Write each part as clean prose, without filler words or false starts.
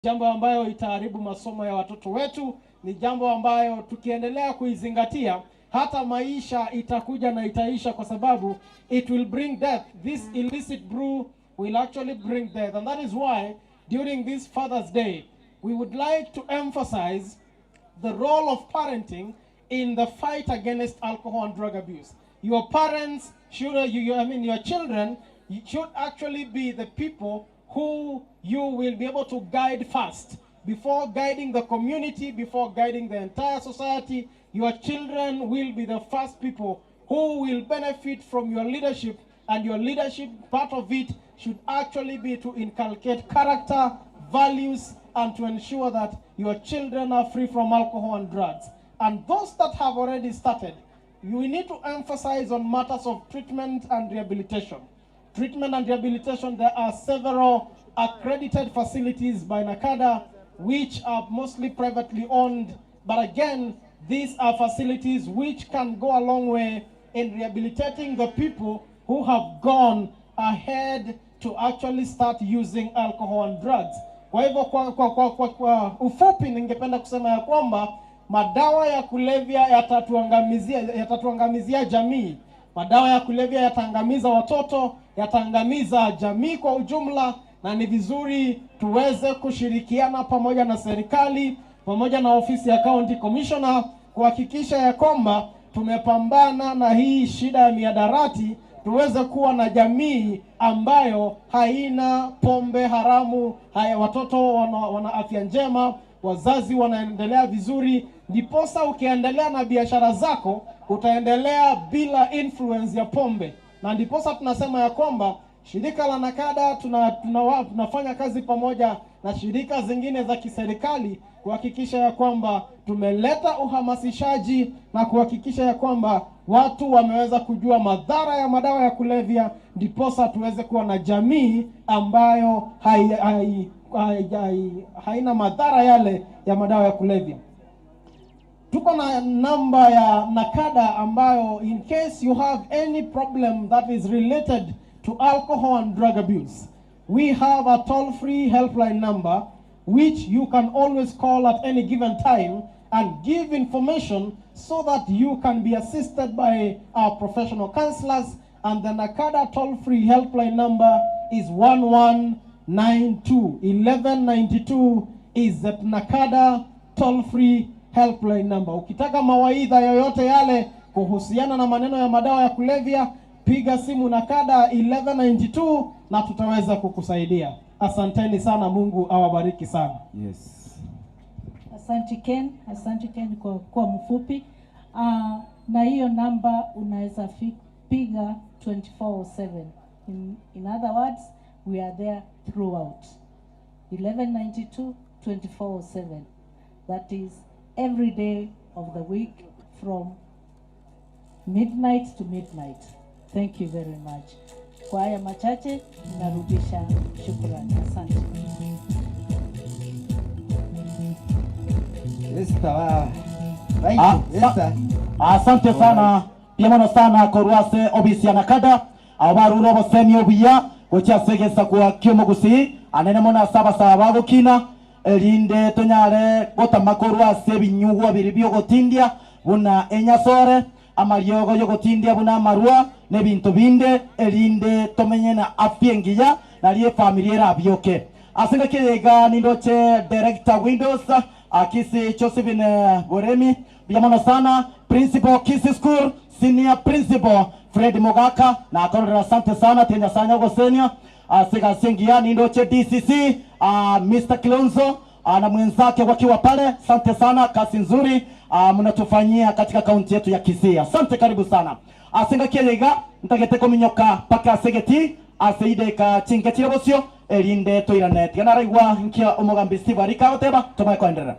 Jambo ambayo itaharibu masomo ya watoto wetu, ni jambo ambayo tukiendelea kuizingatia hata maisha itakuja na itaisha, kwa sababu it will bring death. This illicit brew will actually bring death, and that is why during this Father's Day we would like to emphasize the role of parenting in the fight against alcohol and drug abuse. Your parents should, you, you, I mean, your children should actually be the people who you will be able to guide first. Before guiding the community, before guiding the entire society, your children will be the first people who will benefit from your leadership, and your leadership, part of it, should actually be to inculcate character, values, and to ensure that your children are free from alcohol and drugs. And those that have already started, you need to emphasize on matters of treatment and rehabilitation. Treatment and rehabilitation, there are several accredited facilities by NACADA which are mostly privately owned. But again, these are facilities which can go a long way in rehabilitating the people who have gone ahead to actually start using alcohol and drugs. Kwa hivyo kwa, kwa, kwa, kwa, kwa ufupi ningependa kusema ya kwamba madawa ya kulevya yatatuangamizia yatatuangamizia jamii. Madawa ya kulevya yataangamiza watoto, yataangamiza jamii kwa ujumla, na ni vizuri tuweze kushirikiana pamoja na serikali pamoja na ofisi ya county commissioner kuhakikisha ya kwamba tumepambana na hii shida ya mihadarati, tuweze kuwa na jamii ambayo haina pombe haramu, haya watoto wana, wana afya njema, wazazi wanaendelea vizuri, ndiposa ukiendelea na biashara zako utaendelea bila influence ya pombe, na ndiposa tunasema ya kwamba shirika la NACADA tuna, tuna, tunafanya kazi pamoja na shirika zingine za kiserikali kuhakikisha ya kwamba tumeleta uhamasishaji na kuhakikisha ya kwamba watu wameweza kujua madhara ya madawa ya kulevya, ndiposa tuweze kuwa na jamii ambayo hai, hai, hai, hai, haina madhara yale ya madawa ya kulevya. Tuko na namba ya NACADA ambayo in case you have any problem that is related to alcohol and drug abuse, we have a toll-free helpline number which you can always call at any given time and give information so that you can be assisted by our professional counselors. And the NACADA toll-free helpline number is 1192. 1192 is the NACADA toll-free helpline number. Ukitaka mawaidha yoyote yale kuhusiana na maneno ya madawa ya kulevya, piga simu NACADA 1192 na tutaweza kukusaidia. Asanteni sana, Mungu awabariki sana. Yes. Asante Ken, asante Ken kwa kuwa mfupi. Uh, na hiyo namba unaweza piga 24/7. In, in other words, we are there throughout. 1192 24/7. That is every day of the week from midnight to midnight. Thank you very much. Kwa haya machache narudisha shukrani. Asante. Esther wa. Right, Ah, sa- Esther. Asante sana mbuya mono sana korwa ase obisi ya NACADA abo barure obosemi obuya gochia ase egesakwa ki'omogusii anene mono ase abasae bagokina erinde tonyare gotama korwa ase ebinyugwa biria bi'ogotindia buna enyasore amariogo y'ogotindia buna amarwa na ebinto binde erinde tomenye na afya engiya nario efamiri erabioke. Ase engaki eye iga nindoche Director Windows Kisii Josephine Boremi mbuya mono sana Principal Kisii School Senior Principal Fred Mogaka nakororera asante sana tiga Nyasaye anya gosenia ase egasi engiya nindoche DCC Mister Kilonzo na mwenzake wakiwa pale asante sana kazi nzuri mnatufanyia katika kaunti yetu ya Kisii asante karibu sana ase engaki eye iga ntagete kominyoka paka ase egetii ase ideka chinke chire bosio erinde toirane tiga naraigwa nkia omogambi Steve Arika agoteba tomae koenderera.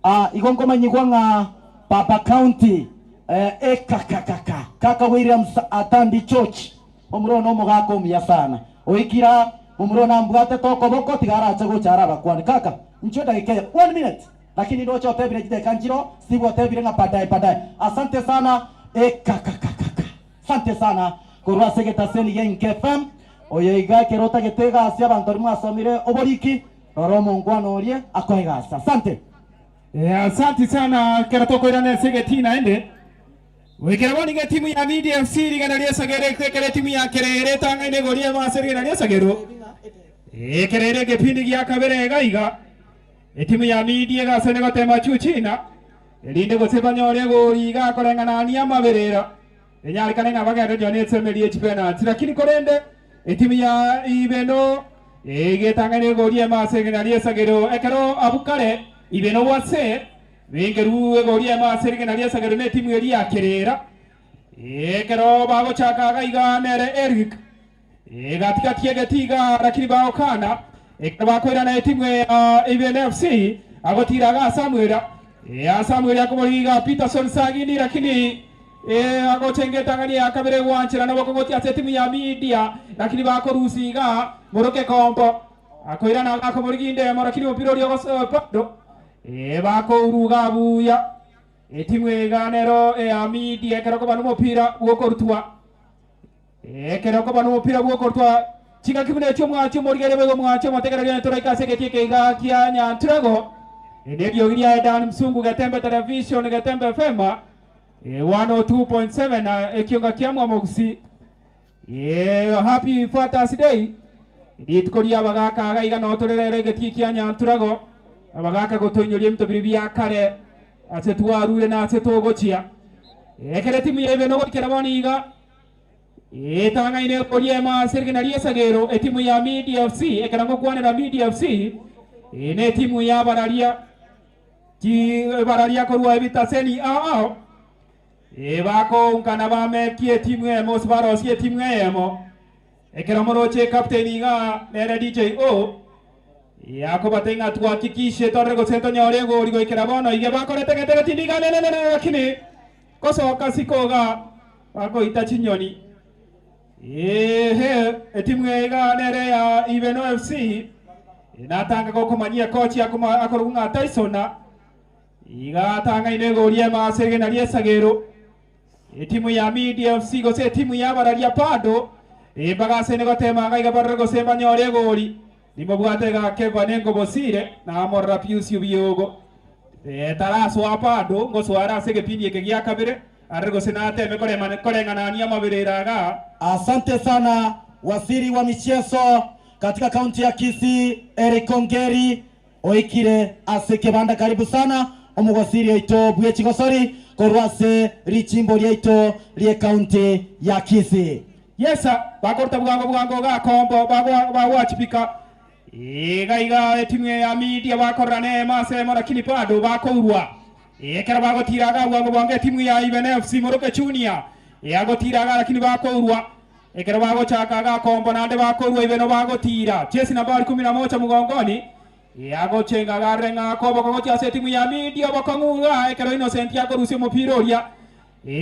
Ah, igo nkomanyigwa ng'a Papa County eh, ekakakaka kaka Williams Atandi Church omura one omogaka omuya sana oikira momura one ambwatete okoboko tiga arache gocha arabakwane kaka inchuo edagika eye one minute lakini ndoche otebire chidagika nchiro Steve otebire ng'a baadaye baadaye asante sana ekakakakaka. Sante sana korwa ase egetaseni gia Ink FM. Oyo iga ekero otagete egasi abanto baria mwasomire oboriki, rora omongwana oria akoe egasi. Asante. Asanti sana ekero tokoirana ase egetii naende. Goikera bono iga etimu ya Media FC rigena ri'esagero ekero etimu ya Kerere etang'aine igoro emo ase rigena ri'esagero. Ekerere egepindi gia kabere iga iga. Etimu ya Media egasene gotema Chuchina erinde gose banyore egori iga koreng'anania amaberera. Enyarekane ng'a bagende nonya nesemeri ye chipenalty lakini korende etimu ya Ibeno egetang'aine egori emo ase rigena ri'esagero ekero abwo kare Ibeno gwase Bengeru egori emo ase rigena ri'esagero netimu eria ya Kerera. Ekero bagochaka iga iga nere Eric gatigati egeti iga lakini bagokana ekero bakoirana etimu ya Ibeno FC agotira iga Samuel Samuel akoborigia iga Peterson Sagini lakini agochenga etang'ani ya kabere gwancherana bokong'oti ase etimu ya Media lakini bakorusia iga Moroke Kombo akoirana iga akoborigia indemo lakini omopira oria bado Bakouruga buya etimu ega nero eya Media ekero koba nomopira bw'okorutwa. Ekero koba nomopira bw'okorutwa chingaki buna echio omwanchi omorigereria boigo omwanchi omotegereria onye toraika ase egetii eke iga kia Nyanturago. Neriogi riaye Dan Msungu Getembe Television Getembe FM 102.7 ekionga kia Mwamogusi. Happy Father's Day, rituko ria abagaka iga iga noo tore rero egetii kia Nyanturago, abagaka gotoinyoria ebinto biria bia kare ase twarure na ase togochia. Ekero etimu yaibe nogoikera bono iga etang'aine koria emo ase rigena ri'esagero etimu ya Media FC, ekero ngokwanera Media FC ne etimu ya abararia chi bararia korwa ebitaseni ao ao. Bakounkana bamekie etimu eyemo gose barosie etimu eyemo. Ekero moroche ecaptain iga nere DJ O yakobatebia ng'a twahakikishe torore gose ntonyore egori goikera bono iga bakorete gete getindi iga nenenene lakini gosoka siko iga bakoita chinyoni. Eeh etimu eye iga nere ya Ibeno FC natanga gokomanyia ekochi akorokwa ng'a Tyson. Iga atang'aine egori emo ase rigena ri'esagero, etimu ya Media FC gose etimu y'abararia bado embaga ase gotema iga iga barore gose mbanyore egori. Nimobwate iga Keva nengobosire na amorora Pius Obiogo. Tarasoa bado ngosoa are ase egepindi eke gia kabere arore gose nateme koreng'anania amaberero iga. Asante sana waziri wa michezo katika kaunti ya Kisii Eric Ongeri. Oikire ase ekebanda karibu sana omogosiri oito bwe chigosori korwa ase richimbo riaito ri'ecounty ya Kisii. Yes, bakoruta bwango bwango iga kombo bagwachibika iga iga etimu ya Media bakorora nemo ase emo lakini bado bakourwa ekero bagotira iga bwango bwango etimu ya Iben FC Moroke Junior yagotira iga lakini bakourwa Ekero bagochaka agakombo naende bakorua ibeno bagotira chesi nambari kumi na moja mogongoni agochenga agarre ng'a akoboko gochia ase etimu ya Media obokong'u iga ekero Innocent akorusia omopira oria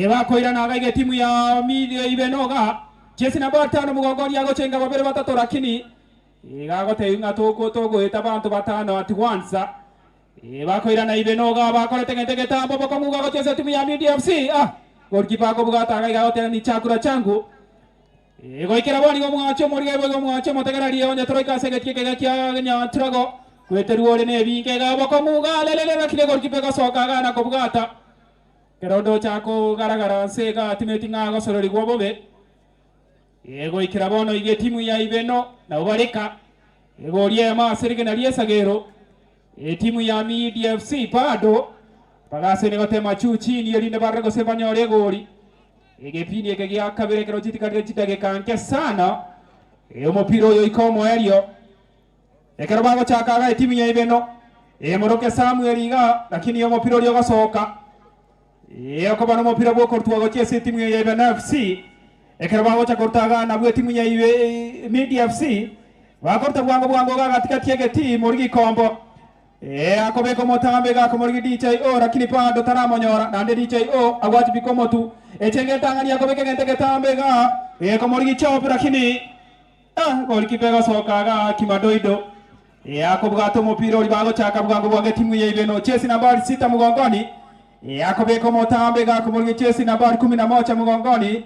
bakoirana iga iga etimu ya Media ibeno iga chesi nambari tano mogongoni agochenga babere batato lakini iga agotebia ng'a togoeta abanto batano at once Bakoirana ibeno iga bakorete gento egetambo bokong'u iga gochia ase etimu ya Media FC. Ah! Goalkeeper akobwata iga iga agoteba ni chakula changu. Goikera bono iga omwanchi omorigia boigo omwanchi omotegereria onye toroika ase egetii ekeiga kia Nyantrago gweterwa ore nebinge iga bokong'u iga lelele lakini goalkeeper egosoka iga na kobwata. Ekero onde ocha kogaragara nse iga timeti ng'a agosororigwa bobe. Goikera bono iga etimu ya Ibeno nabo bareka egori eyemo ase rigena ri'esagero. Etimu ya Media FC bado bagasene gotema juu chini erinde barore gose banyore egori. Egepindi eke gia kabere ekero chitikarire chidageka nke sana omopira oyo oika omoerio. Ekero bagochaka iga etimu ya Ibeno emoroke Samuel iga lakini omopira oria ogosoka. Okoba nomopira bw'okorutwa gochia ase etimu ya Ibeno FC. Ekero bagocha koruta iga nabwo etimu ya Media FC bakoruta bwango bwango iga gatigati egetii morigi kombo. Akobeka omotambe iga akomorigi DJ O lakini bado taramonyora naende DJ O agwachibika omotu. Echenge entang'ani akobeka egento egetambe iga ekomorigi Chop lakini golikipa egosoka iga kimadoido. Akobwata omopira oria bagochaka bwango bwango etimu ya Ibeno chesi nambari sita mogongoni. Akobeka omotambe iga akomorigia chesi nambari kumi na moja mogongoni.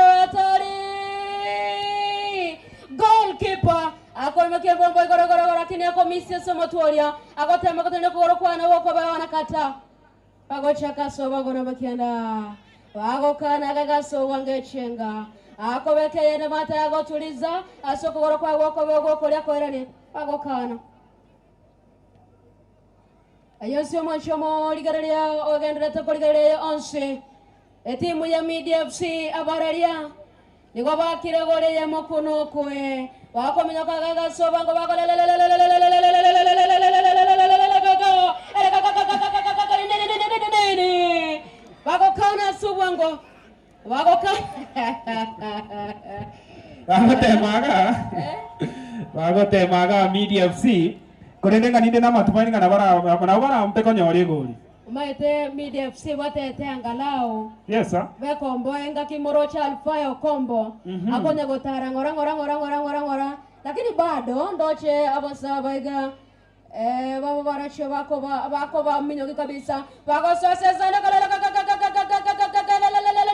Atari goalkeeper akoimokia embombo igoro igoro igoro lakini akomisia ase omotwe oria agotema gotenena okogoro kwane gokobewa na kata bagocha kasoba ngono bakianda bagokana gagasowa ngechenga akobeka yende mata yagotuliza ase okogoro kwaye gokobe gokoria koirani bagokana Eyio nse omwanchi omorigereria ogenderete korigereria eye onsi. Etimu ya Media FC abararia nigo bakire gore eyemo kuno okwe bakominyoka gagase obango bagokana ase obwango bagokana Bagotemaga bagotemaga Media FC korende ng'a ninde namatumaini ng'a nabo nabo barampe konyora egori. Omanyete Media FC batete angalau Yes sir. bekomboe engaki moroche Alfayo Kombo akonya gotara ng'ora ng'ora ng'ora ng'ora ng'ora ng'ora lakini bado ndoche abasaa baiga eh, babo barachio bakoba bakoba minyoki kabisa bagososesana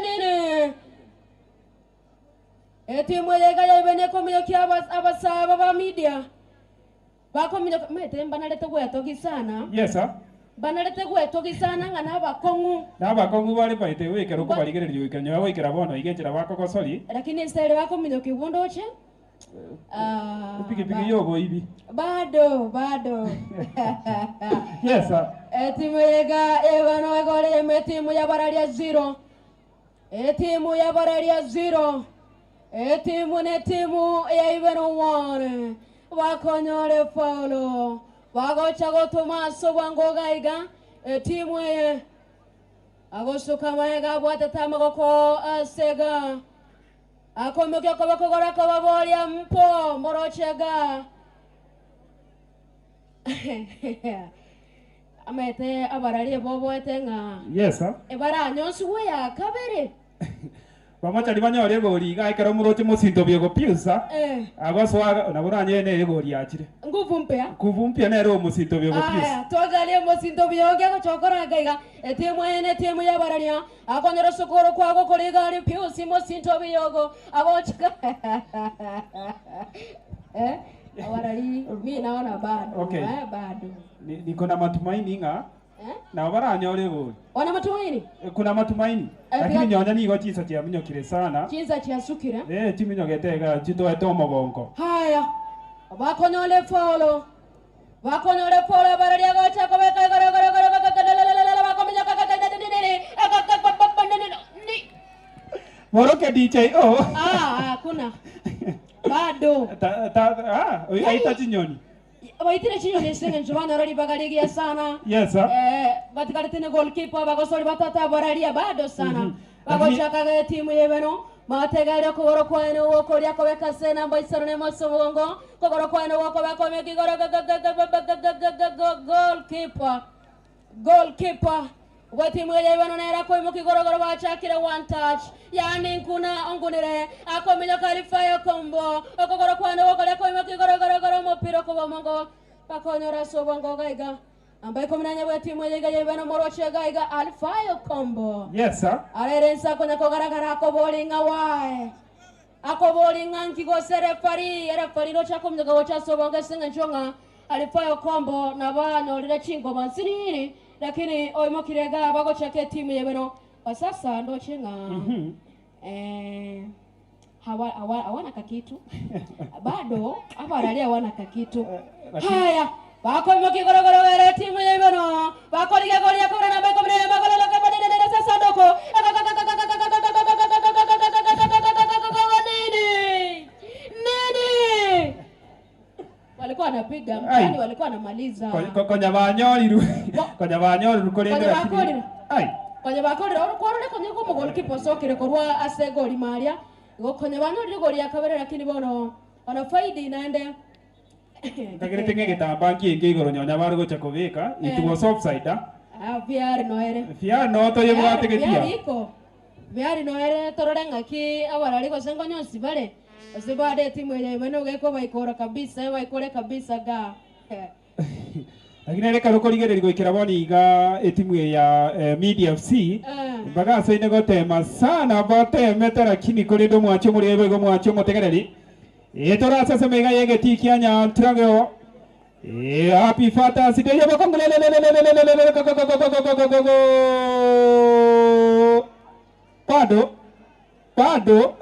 nini etimu eye iga yaibene ekominyokia abasaa ba media bakominyoka maete mbanarete gwetogi sana Yes sir. Mbanarete gwetogisana ng'a nabakong'u. Nabakong'u bare by the way ekero okobarigereria goika nyuma goikera bono iga enchera bakogosori. Lakini ense ere bakominyokigwa ndoche ah, Epigipigi ba- yoboibi. bado bado. Yes sir. Etimu yega ebano egore yemo etimu yabararia zero. Etimu yabararia zero. Etimu netimu ya ibero one. Bakonyore faulo. Bagocha gotoma ase obwango iga iga, etimu eye agosuka magega abwatete amagoko ase iga, akoimokia okoboko igoro akababoria, Mpo moroche iga? Amaete abarari boboete ng'a Yes, sir. ebaranyonsigwe ya kabere. Bamochari banyore egori iga ekero moroche mosinto biogopiusa, Eh. agosoa nabo oranyore nere egori yachire. Nguvu mpya. Nguvu mpya nere omosinto biogopiusa. Aya, twagarie mosinto bioge gochokora iga etimu eye netimu y'abararia akonyora sokoro kwago kori igari piusi mosinto biyogo agochika eh abarari mi naona bado Okay. eh, bado Niko na matumaini ng'a eh nabo baranyore egori. wana matumaini Kuna matumaini Eh, lakini pia- nyonya nigo chinsa chiaminyokire sana chinsa chiasukire eh chiminyogete iga chitoete omogongo haya bakonyole faulo bakonyole faulo bararia gocha kobeka igoro igoro igoro igoro bakominyoka Moroke DJ o ah hakuna bado ta ta ah oyo aita chinyoni baitire chinyoni ase eng'encho banyora ribaga rigiya sana yes sir eh, batigarete ne goalkeeper bagosori batata bararia bado sana Mhm. bagochakaga etimu yebeno bategaire okogoro kwaene gwokoria kobeka ase enamba isano na emo ase omogongo kogoro kwaene gwokobeka omeka igoro goalkeeper goalkeeper bwetimu eye bano nera koimoka igorogoro bachakire one touch yani nkuna ongunire akominyoka alifayo kombo okogoro kwane gokoria koimoka igorogorogoro omopira okoba omongo bakonyora ase obongo gaiga amba ikomi na nya bwetimu eye iga yebeno moroche gaiga alifayo kombo yes sir arere nsa konya kogaragara akoboringa wae akoboringa nki gose refari erefari rocha kominyoka gocha ase obongo ase eng'encho ng'a alifayo kombo nabanyorire chingoma nsinini lakini oimokire iga bagochaka etimu yebeno kwa sasa ndoche ng'a eh, hawa, hawa, hawana kakitu bado abarali hawana kakitu lakini- haya bakoimoka igorogoro etimu yebeno bakorigegoria kobra namba ikomi na eyemo sanduku nini nini walikuwa wanapiga Ai. mtani walikuwa wanamaliza Konya banyoriru konya banyoriru korende Konya lakini bakorire. ai konya bakorire kwarore konya igo omogolkipa osokire korwa ase egori maria igo konya banyorire egori ya kabere lakini bono wanafaidi naende kagerete ng'egetamba nkienge igoro nyonya bare gocha kobeka it Eh. was offside ah Ah, VR noere fia no to yebwate Vyari getia iko vyari noere torore ng'aki abarari gose ngonyonsi bare gose bade etimu eye imene ogeko baikora kabisa baikore kabisa ga lakini reka rukorigereria goikera bono iga etimu ya Media FC Eh. mpaka asoine gotema sana batemete lakini korende omwachi omorebe igo omwachi omotegereri etorasase maiga yegeti kia nyantirageo happy Fathers Day bado bado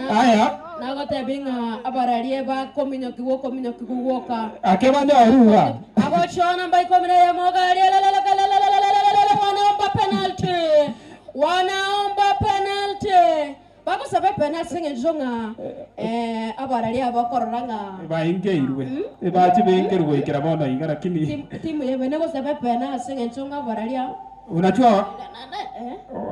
aya nagotebi ng'a abarari bakominyokiwa okominyokiwa gwoka ake banyoruga agochona namba ikumi na eyemo gari wanaomba penalty wanaomba penalty bagosaba penalty ng'encho ng'a eh, abarari abakorora ng'a baingeirwe bachi bengerwe goikera bono iga lakini timu yebene gosaba penalty ng'encho ng'a abarari abo unajua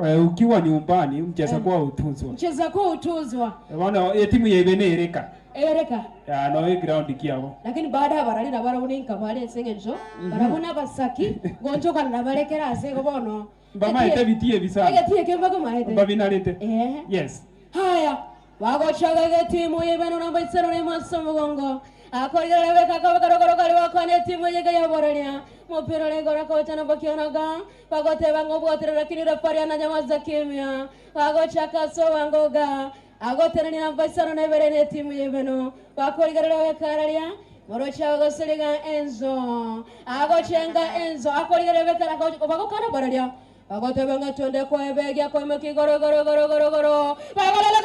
Eh? ukiwa nyumbani mcheza kwa utunzwa mcheza kwa utuzwa bono etimu yebe nereka ereka no ground kiabo lakini baada ya barari na barabona inkabare ase eng'encho barabona abasaki gonchokana nabarekera ase igo bono bamaete bitie bisana egetie kemba komaete babinarete eh yes haya wagochaga getimu yebeno namba isano n'emaso mugongo akorigararekakabakarogorogari etimu yega yaboraria mupira regora kocha namba kionaga bagoteba ng'obwatire lakini refari ananyamaza kimya wagochaka sobangoga agoterani namba isano n'ebere n'etimu yebeno bakorigarera bekararia Moroche agoseriga enzo, agochenga enzo, akorigereria bekara bagokana bararia. Bagoteba ng'a twende koebegia koimokia igoro igoro igoro igoro igoro. Bagorora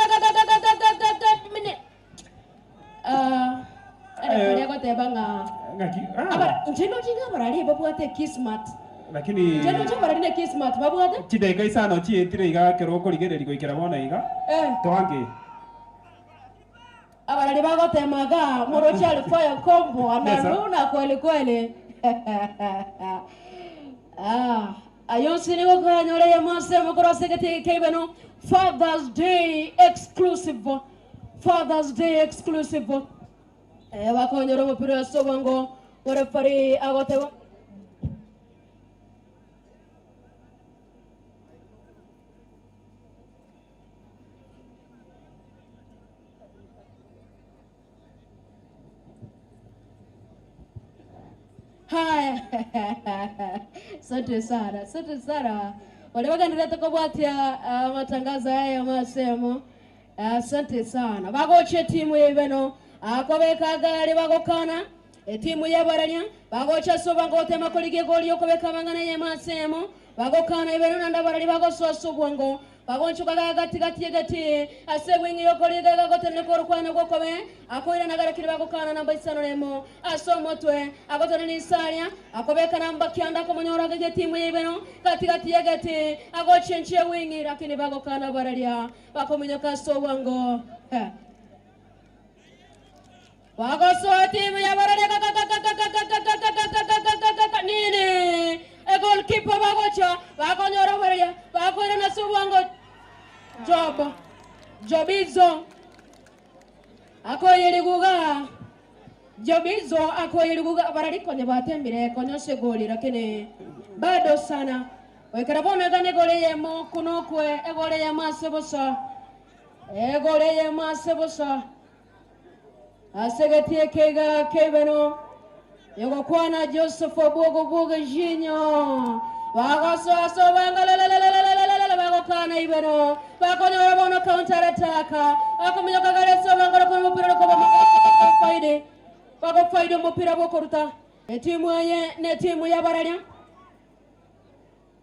mine. Ah, erefari agoteba ng'a Ng'aki ah, abara inche ndoche ng'a abarari babwate kismat. lakini Inche ndoche abarari ne kismat babwate. chidakika isano chietire iga ekero okorigereria goikera bono iga Eh. twange Abarari bagotema iga, Moroche Alifayo komboa na Yes, sir. nuna kweli kweli. Ah, ayo onsi nigo koyanyora eye mose mokoro ase egeti eke keibeno Father's Day exclusive. Father's Day exclusive. Eh, bakonyora omopira ase obwango orefari agoteba Haya, asante sana, asante sana wale wagenderete kobwatia uh, matangazo haya masemo. Asante sana bagocha etimu yaibeno akobeka gari bagokana etimu yabarania bagocha soba ngotema korigia goli okobeka amang'ana y'emasemo bagokana ibeno nanda barari bagosoa obwango bagonchukaga gatigati egati ase ewing yokoriga gagotene korokwana gwokobe akoirana garakiri bagokana namba isano nemo ase omotwe agotene nisaria akobeka namba kianda akomonyora gege etimu yaibeno gatigati egati agochenchia ewing lakini bagokana bararia bakominyoka ase obwango Eh. Wagosoa timu ya Barara nini e goalkeeper bagocha bakonyora Barara bakoira na subwango Job Jobizo akoyeriguga Jobizo akoyeriguga Barara konye batembire konyose goli lakini bado sana wekera bona gane gole yemo kunokwe egole ya masebosa egole ya masebosa asegetie kega kebeno yogokwana joseph obwogo jinyo bagosoaso bangalelelelelelelele bagokana ibeno bakonyora bono counter attack akominyoka galeso bangalo kono mupira lokoba faide bagofaide omupira bokoruta etimu eye netimu yabararya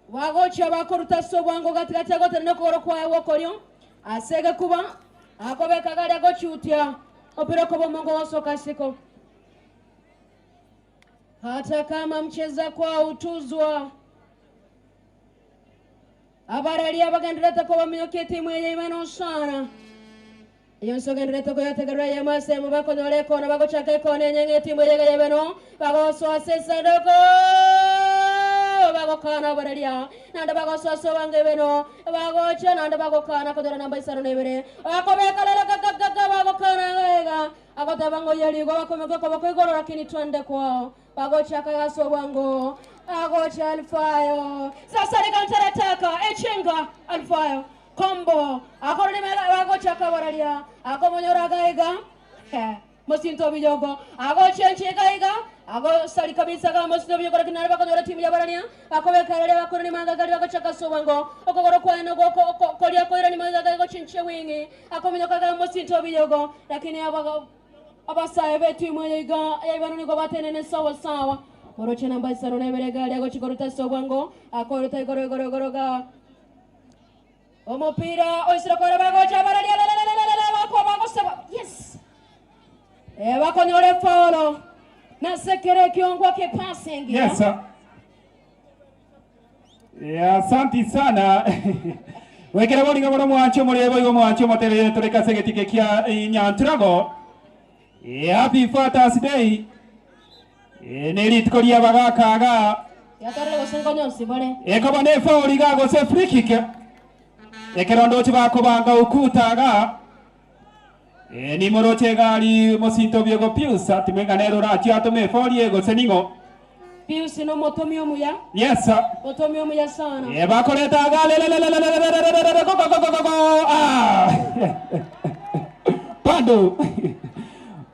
bagocha bakoruta so bwango gatigati agotene nokogoro kwaye gwokorio asege kuba akobeka gari agochutia opira koba mongo wasoka siko hata kama mcheza kwa utuzwa abararia bagenderete ko baminyokia etimu eye ibeno sana iyo nsogenderete koyategerera yemasemo bakonyora ekona bagochaka ekona enyeng'e etimu eye yebeno bagosoa esanduku bagokana bararia nande bagosoa bange beno bagocha nande bagokana konyora namba isano na ibere akobekalele gagagaga bagokana gaiga agoteba ngo yerigo bakomeka koboko igoro lakini twende kwao bagochaka gaso bwango agocha alfayo sasa ni counter attack echenga alfayo kombo akorulimela bagochaka bararia akomonyora gaiga mosinto bijogo agochenche gaiga agosali kabisa ga mosinto bijogo lakini nare bakonyora timu ya barania akobekararia bakoroni manga gari bagochaka sobwango okogoro kwano goko koria koirani manga gari gochenche wingi akominyoka ga mosinto bijogo lakini abaga abasaye betimu yiga yaibano nigo batenene sawa sawa oroche namba isano na ibere gari agochikoruta sobwango akoruta igoro igoro igoro ga omupira oisira kora bagocha bararia bako bagosaba yes eh bakonyore faulo nasekere kiongwa ke passing Yes, sir. Yeah, asante sana wekere boringa bono mwancho murebo igo mwancho moterere toreka segetike kia nyanturago happy Father's Day nerituko ria bagakaga yatorere gosengo nyonsi bore ekoba ne foul iga gose free kick ekerondo bakobanga ukutaga nimoroche gari mosinto biogo piusa timwenga nero rachi atome foul egose ning'o Pius no motomi omuya yes sir. motomi omuya sana bakoreta galelelelelelelelelelele go go go go go go ah bado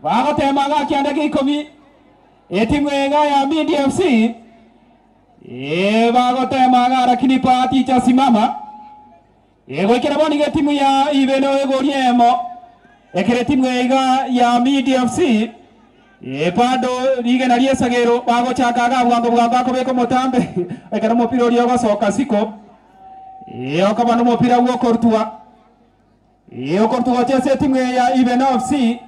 bagotema gakianda gia ikomi etimu ega ya Mindi FC bagotema ga lakini pati cha simama egwikira boni timu ya ibeno egoria emo ekere timu ega ya Mindi FC Ee, bado rigena ri'esagero bagochaka iga bwango bwango akobeka omotambe ekero omopira oria ogosoka siko. Ee, okoba nomopira bw'okorutwa. Ee, okorutwa gochia ase etimu eye ya Ibena FC.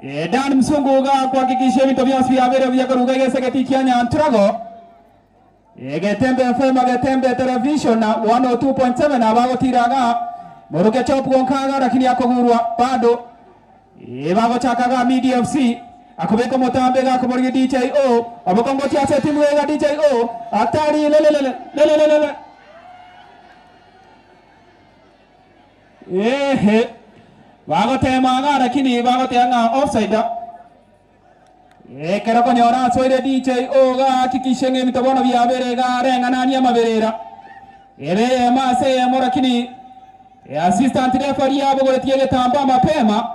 Ee, Dan Msungu iga akohakikisha ebinto bionsi biabeire buya korwa iga egesegeti kia Nyanturago. Ee, Getembe FM, Getembe Television na 102.7 abagotira iga moruke chop gonka iga lakini akogurwa bado. Ee, bagochaka iga Media FC akobeka omotambe iga akoborigia DJ O obokongo gochia ase etimu iga DJ O atari lelelele lelelele. Ehe, bagotema iga lakini bagoteba ng'a offside. Ekero konyora asoire DJ O iga ahakikishe ng'a ebinto bono biabeire iga areng'ananie amaberera. Ebe eyemo ase eyemo lakini assistant referee abogoretie egetambaa mapema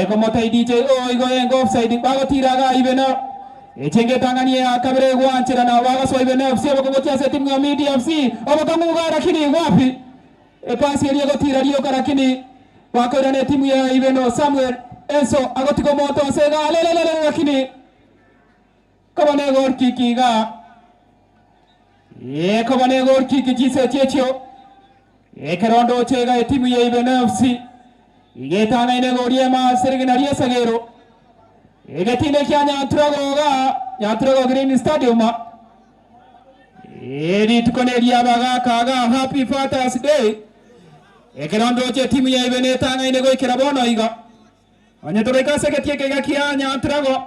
komotebia DJ O igo enge offside bagotira iga Ibeno. Echenge etang'ani eya kabere egwancherana bagosoa Ibeno FC obokongotia ase etimu ya Media FC obokong'u iga lakini wapi Epasi eria egotira rioka lakini bakoirana etimu ya Ibeno Samuel Enso agotiga omonto ase iga lelelele lakini koba ne goal kick iga ee koba ne goal kick chinse echio ekero ndoche iga etimu ya Ibeno FC iga etang'aine egori ema ase rigena ri'esagero egetinde kia Nyanturago iga Nyanturago Green Stadium. Ee, rituko neri'abagaaka iga, Happy Father's Day. Ekero ndoche etimu yaibe netang'aine goikera bono iga. Onye togaika ase egetii eke iga kia Nyanturago,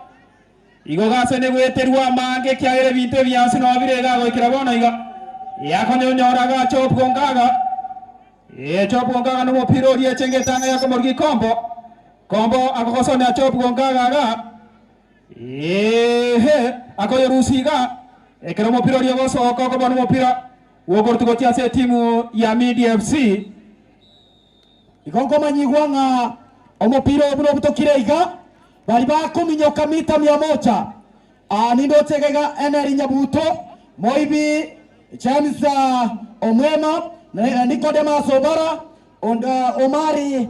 igo gase negweterwa amange ekiagera ebinto ebiansu nao bire iga goikera bono iga. Ee, akonyonyora iga Job Gongaga. Ee, Job Gongaga nomopira oria echenge etang'ai akomorigia Kombo. Kombo akogosonera Job Gongaga iga. Eeh, akoyorusia iga, ekero omopira oria ogosoka okoba nomopira bw'okorutwa gochia ase etimu ya Media FC. Igo nkomanyigwa ng'a omopira oyo buna obutokire iga, baria bakominyoka mita mia moja. Aa nindoche iga iga Henry Nyabuto, Moibi James Omwema, Nicodemus Obara, Omari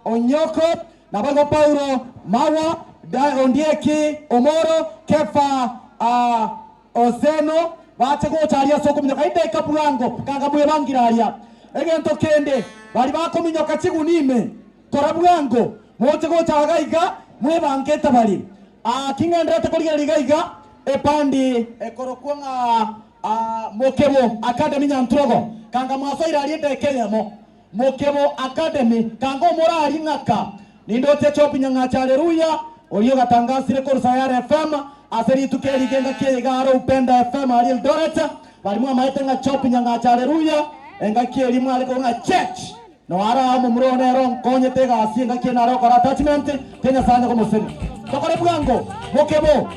Onyoko, naboigo Paulo Mawa, Ondieki Omoro, Kefa Oseno, bache gocha aria ase okominyoka edaika bwango, kanga mwebangire aria. Egento kende, baria bakominyoka chiguni ime, kora bwango, moche gocha iga iga, mwebange etabari. King'endererete korigereria iga iga, epandi ekorokwa ng'a Mokebo Academy Nyantrogo, kanga mwasoire aria edaika eyemo. Mokebo Academy, kanga omorari ng'aka. Nindoche Chopi Nyang'acha Haleluya, oria ogatangasire korwa Sayare FM ase rituko eri iga engaki eye iga are Upendo FM aria Eldoret. Baria mwamaete ng'a Chopi Nyang'acha Haleluya, engaki eria mware korwa ng'a Church. Noyo are aa omomura one ere onkonyete egasi engaki eye nare gokora attachment, tiga Nyasae anye komosenia. Tokore bwango, Mokebo.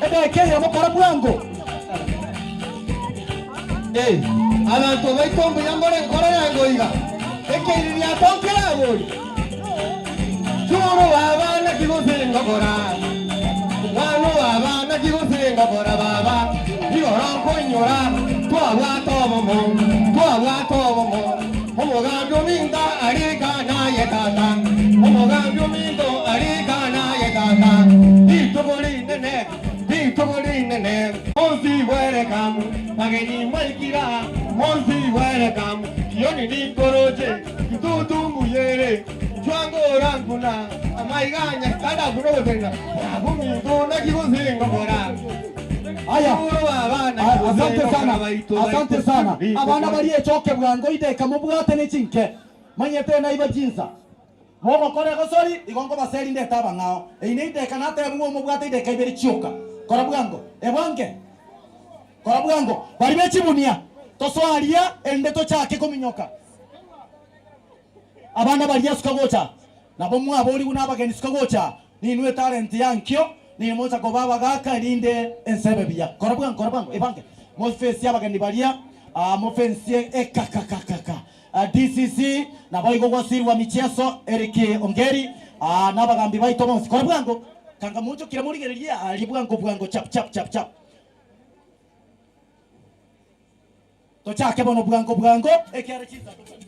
Edaika eyemo kora bwango. Ee, abanto baito mbuya more nkoro yango iga, ekeiririato nkeraborie. Churu baba naki gose ngokora, Omwana o baba naki gose ngokora baba, Igoro nkoinyora twabwate obomo, twabwate obomo, Omogambi ominto arika naye tata, Omogambi ominto arika naye tata, Rituko rinene, rituko rinene, Monsi welcome, bageni mwaikira, Monsi welcome, Kioni ninkoroche, Kitutu mbuyere, Chwangora nkuna, Amaiga Nyasae buna ogotenena, Baba ominto naki gose ngokora. Aya, Churu baba naki gose asante sana, ngokora baito asante baito sana. Abana ngokora. baria echoke bwango ideka mobwate ne chinke. Manyete naiba chinsa. Mogokora egosori, igo nkobaseri ndete abang'ao. Eyio neideka natebigwe omobwate ideka ibere chioka. Kora bwango, ebwange. Kora bwango. Baria be chibunia, tosoe aria erinde tochake kominyoka. Abana baria suka gocha, nabo mwaborigwe nabageni suka gocha, ninwe etalenti ya nkio, ninwe mocha koba abagaaka erinde ense ebe buya. Kora bwango, kora bwango, ebange. Mofesie abageni baria, ah, mofensie ekakakakaka. DCC, naboigo Waziri wa Micheso Eric Ongeri, ah, na abagambi baito bonsi. Kora bwango, kanga monchokire morigererie aria bwango bwango chap chap chap chap. Tochake bono bwango bwango ekiagera chinsa tobwate.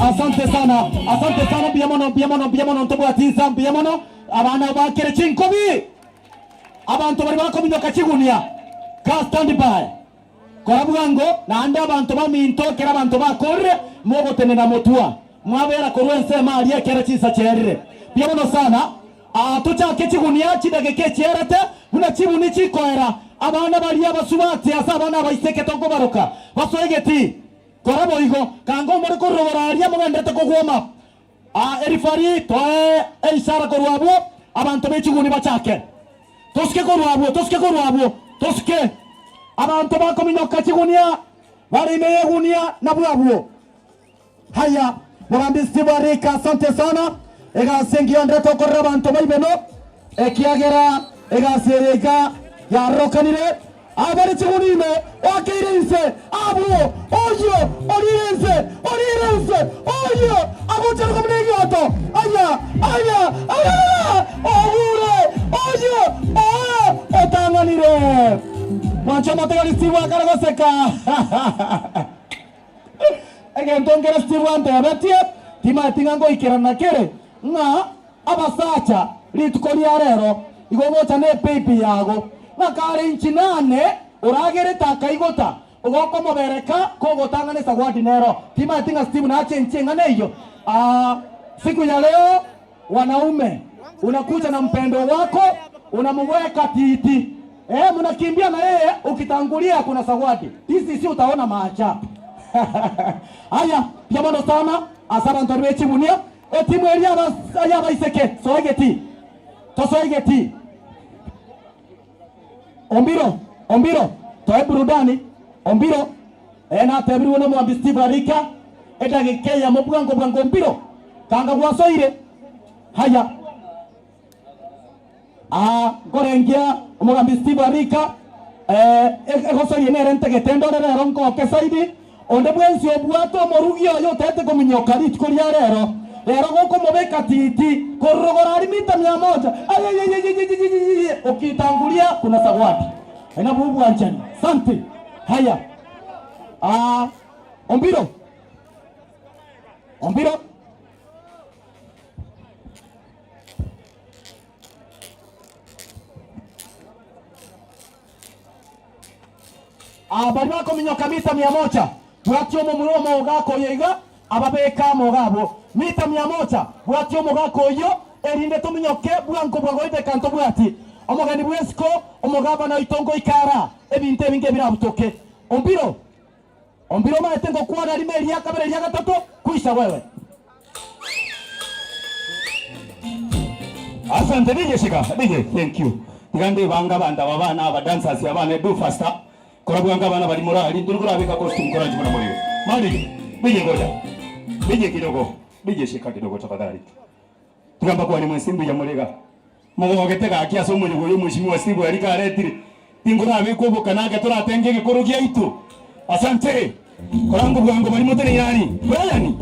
Asante sana, asante sana, mbuya mono, mbuya mono, mbuya mono, ntobwati insa, mbuya mono, abana bakere chinkobi, abanto baria bakominyoka chigunia, ka stand by. Kora bwango, naende abanto baminto, ekero abanto bakorire, mogotenena motwa, mwabera korwa ensemo aria ekero chinsa chiaerire. Mbuya mono sana. Aa, tochake chigunia chidageka echierete, buna chibuni chikoera, abana baria abasubati ase abana abaiseke tokobaroka, basoe getii. Kora boigo, kanga omore korurogoro aria mogenderete kogwoma. Aa, erifari, toe eishara korwa abwo, abanto be chiguni bachake. Tosuke korwa abwo, tosuke korwa abwo, tosuke. Abanto bakominyoka chigunia bare ime y'egunia nabwo abwo. Haya, Mogambi Steve Arika, asante sana. Egasi engiya ndete okorera abanto baibeno, ekiagera egasi eye iga yarokanire. Abare chiguni ime, oakeire inse, abwo, oyio orire inse, orire inse, oyio agocharuka buna egioto, aya, aya, aya, ogure, oyio, oe, otang'anire. Mwanche omotegori Steve akare goseka. Egento nkere Steve antebetie, timanyeti ng'a ngoikerana kere, ng'a abasacha rituko ria rero igo gocha ne baby yago, ng'a kare inchi nane oragerete akaigota ogokomobereka kogotang'ana esawadi nero. Timanyeti ng'a Steve nachenchie eng'ana eyio. Aah, siku ya leo wanaume unakuja na mpendwa wako unamuweka titi. Eh, mnakimbia na yeye ukitangulia kuna zawadi. TCC utaona maajabu. Aya, mbuya mono sana ase abanto baria bechibunia etimu eria y'abaiseke soa egetii. Tosoe egetii. Ombiro, Ombiro, toe burudani. Ombiro, eh, natebirwe n'omwambi Steve Arika edagika eyemo bwango bwango Ombiro, kanga gwasoire. Haya. Aa, nkorengia omogambi Steve Arika, eh, egosoria nere ntagete ndore rero nkoke zaidi. Onde bwensi obwate omorugi oye otagete kominyoka rituko ria rero, rero gokomobeka titi, korurogora aria mita mia moja, ayayayayayayayayaya, okitanguria kuna zawadi. Aye nabwo obwanchani. Asante. Haya. Aa, Ombiro. Ombiro. Aa, baria bakominyoka mita mia moja, bwatia omomura omogaka oyo iga, ababeke amo iga abwo, mita mia moja, bwatia omogaka oyio, erinde tominyoke bwango bwango goeteka ntobwati omogeni bw'esiko, omogabana oito ngoika ara, ebinto ebinge birabutoke. Ombiro, ombiro omanyete ngokwana rimo eria kabere eria gatato, kwisha wewe. Asante DJ shika DJ thank you tiga ndibanga abanto aba bana aba dancers abane do faster kora bwango abana bari morari nturi korabeka costume koranchi buna morigo mani DJ ngoja DJ kidogo DJ shika kidogo tafadhali tiga mbakwane mwensi mbuya moriga mogogete gaki ase omonyigo oyo omweshimiwa Steve Erika aretire tinkorabeka obokana ake toratenge egekoro giaito asante korango bwango bari motene yani Brian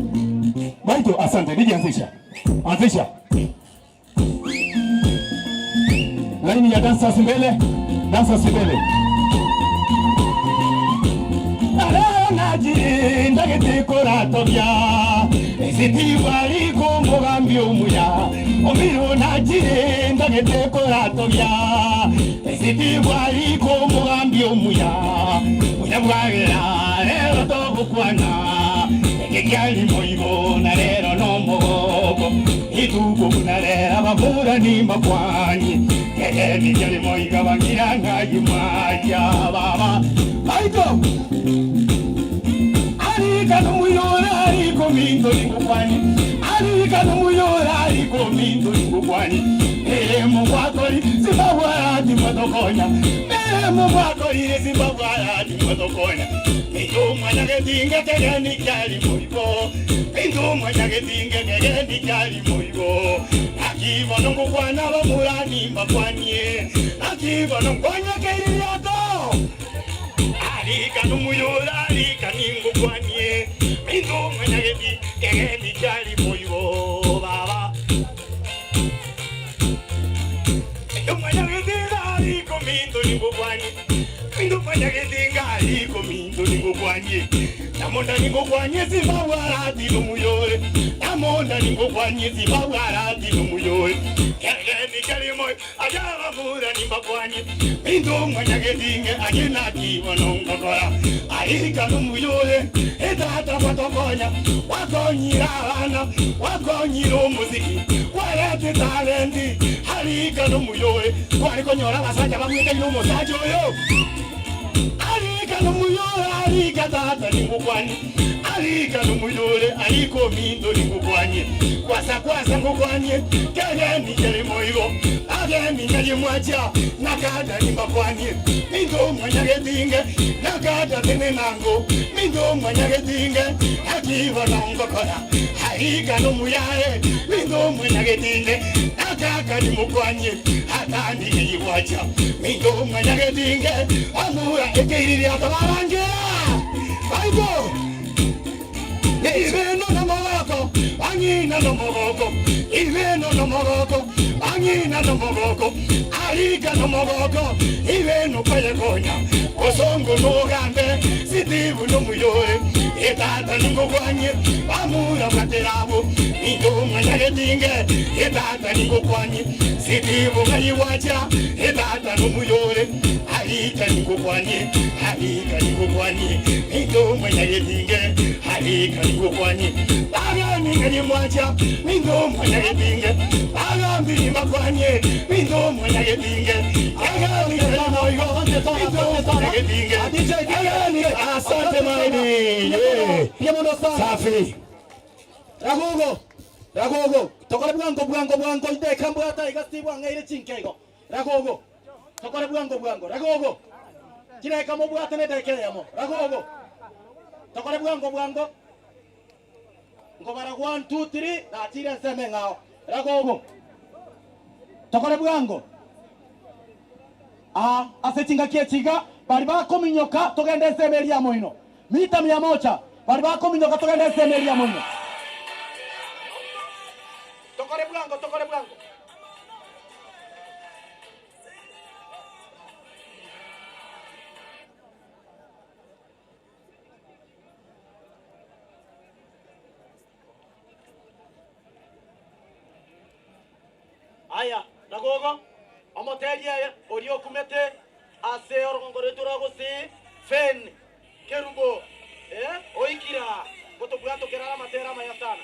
baito asante DJ anzisha anzisha Laini ya dancers mbele, dancers mbele. Ndagitikoratoria isitiwari kumugambi omuya omiru najire ndagitikoratoria isitiwari kumugambi omuya munyabwagera rero togukwana ekikiari moigo na rero no mogoko ituko buna rero ababurani mbakwani kegeni kiari moiga bangira ng'ayi baba baito arika nomuyora ariko minto ningukwani arika nomuyora ariko minto ningukwani miremo gwakori Zimbabwe yati motokonya miremo gwakori Zimbabwe yati motokonya pindu mwanyagetinge kegeni kyali moibo pindu mwanyagetinge kegeni kyali moibo akibono ngukwana bamurani mbakwanie akibono nkwanyakeriato arika numuyora arika ningukwanie pindu mwanyageti kegeni kyali moibo baba pindu mwanyageti ariko mindu ningukwanie pindu. mwanyagetinga ariko minto ningokwanye namonda ningokwanye zibabwarati nomuyore namonda ningokwanye zibabwarati nomuyore kegeni kelimo ajabamura nimbakwanye minto mwanyagetinge agenakibonongokora arika nomuyore etata kwatokonya wakonyira abana wakonyira omuziki warete talenti harika nomuyore twarikonyora abasacha bamwekaine omosacha oyo arika nomuyore arika tata ningukwanye arika nomuyore ariko minto ningukwanye kwasa kwasa ngukwanye kegeni kelimoigo ageni nyalimwacha nakada nimbakwanye minto mwanyagetinge nakada tenenango minto mwanyagetinge akiba nongokora harika nomuyae minto mwanyagetinge nakaka nimukwanye hatandike minto mwanyagetinge amura ekeiriria tabarangera aibo Ibeno no mogoko, angina no mogoko, ibeno no mogoko, angina no mogoko, arika no mogoko, ibeno payakonya, osongo no gambe, sitibu no muyore, etata ningo kwanye, amura materabo, ningo mwanyagetinge, etata ningo kwanye, sitibu ngayiwacha, etata no muyore, arika ningo kwanye, arika ningo kwanye, ningo mwanyagetinge, arika ningo kwanye, agani ngalimwacha, ningo mwanyagetinge, agambi nimbakwanye, ningo mwanyagetinge, agani ngalimoigo, ningo mwanyagetinge, agani asante maidi, yeah. Safi. Ragogo ragogo tokore bwango bwango bwango ideka mbwata igasti bwang'eire chinkeigo ragogo tokore bwango bwango ragogo chireka mobwate ne yamo ragogo tokore bwango bwango ngobara 1 2 3 nachire nseme ng'ao ragogo tokore bwango ah ase chingakie chiga bari bakominyoka togende enseme eria moino mita mia moja bari bakominyoka togende enseme eria moino tokore bwango tokore bwango aya nagogo omoteria oria okumete ase orogongo rwetu rwa fen kerubo eh oikira gotobwa tokerara matera maya sana.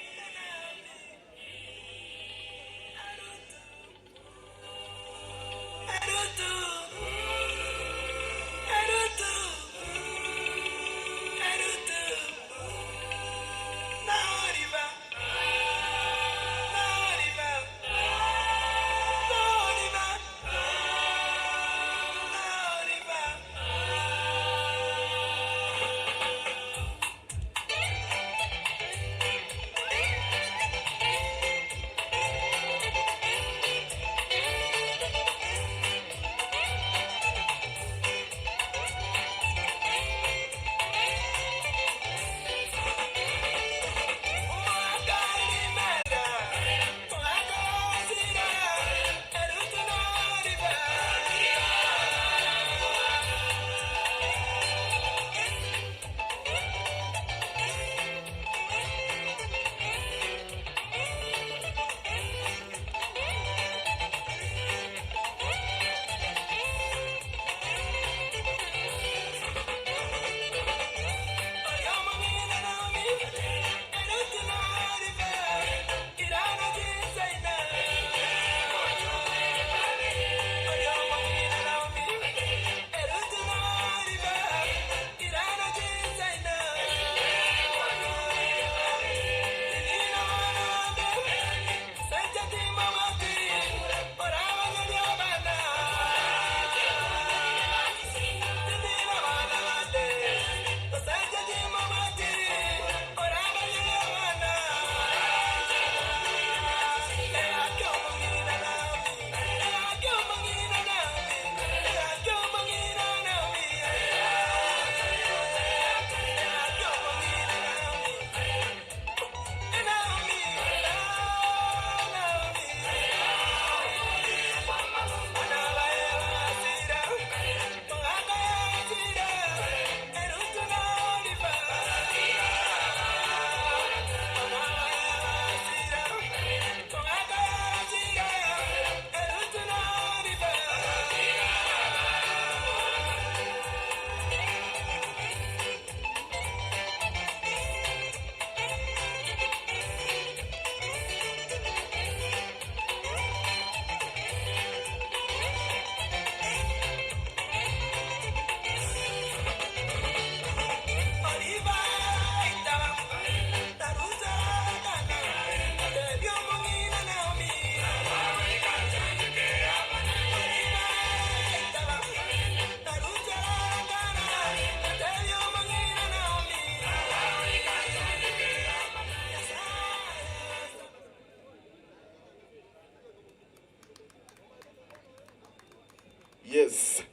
Yes.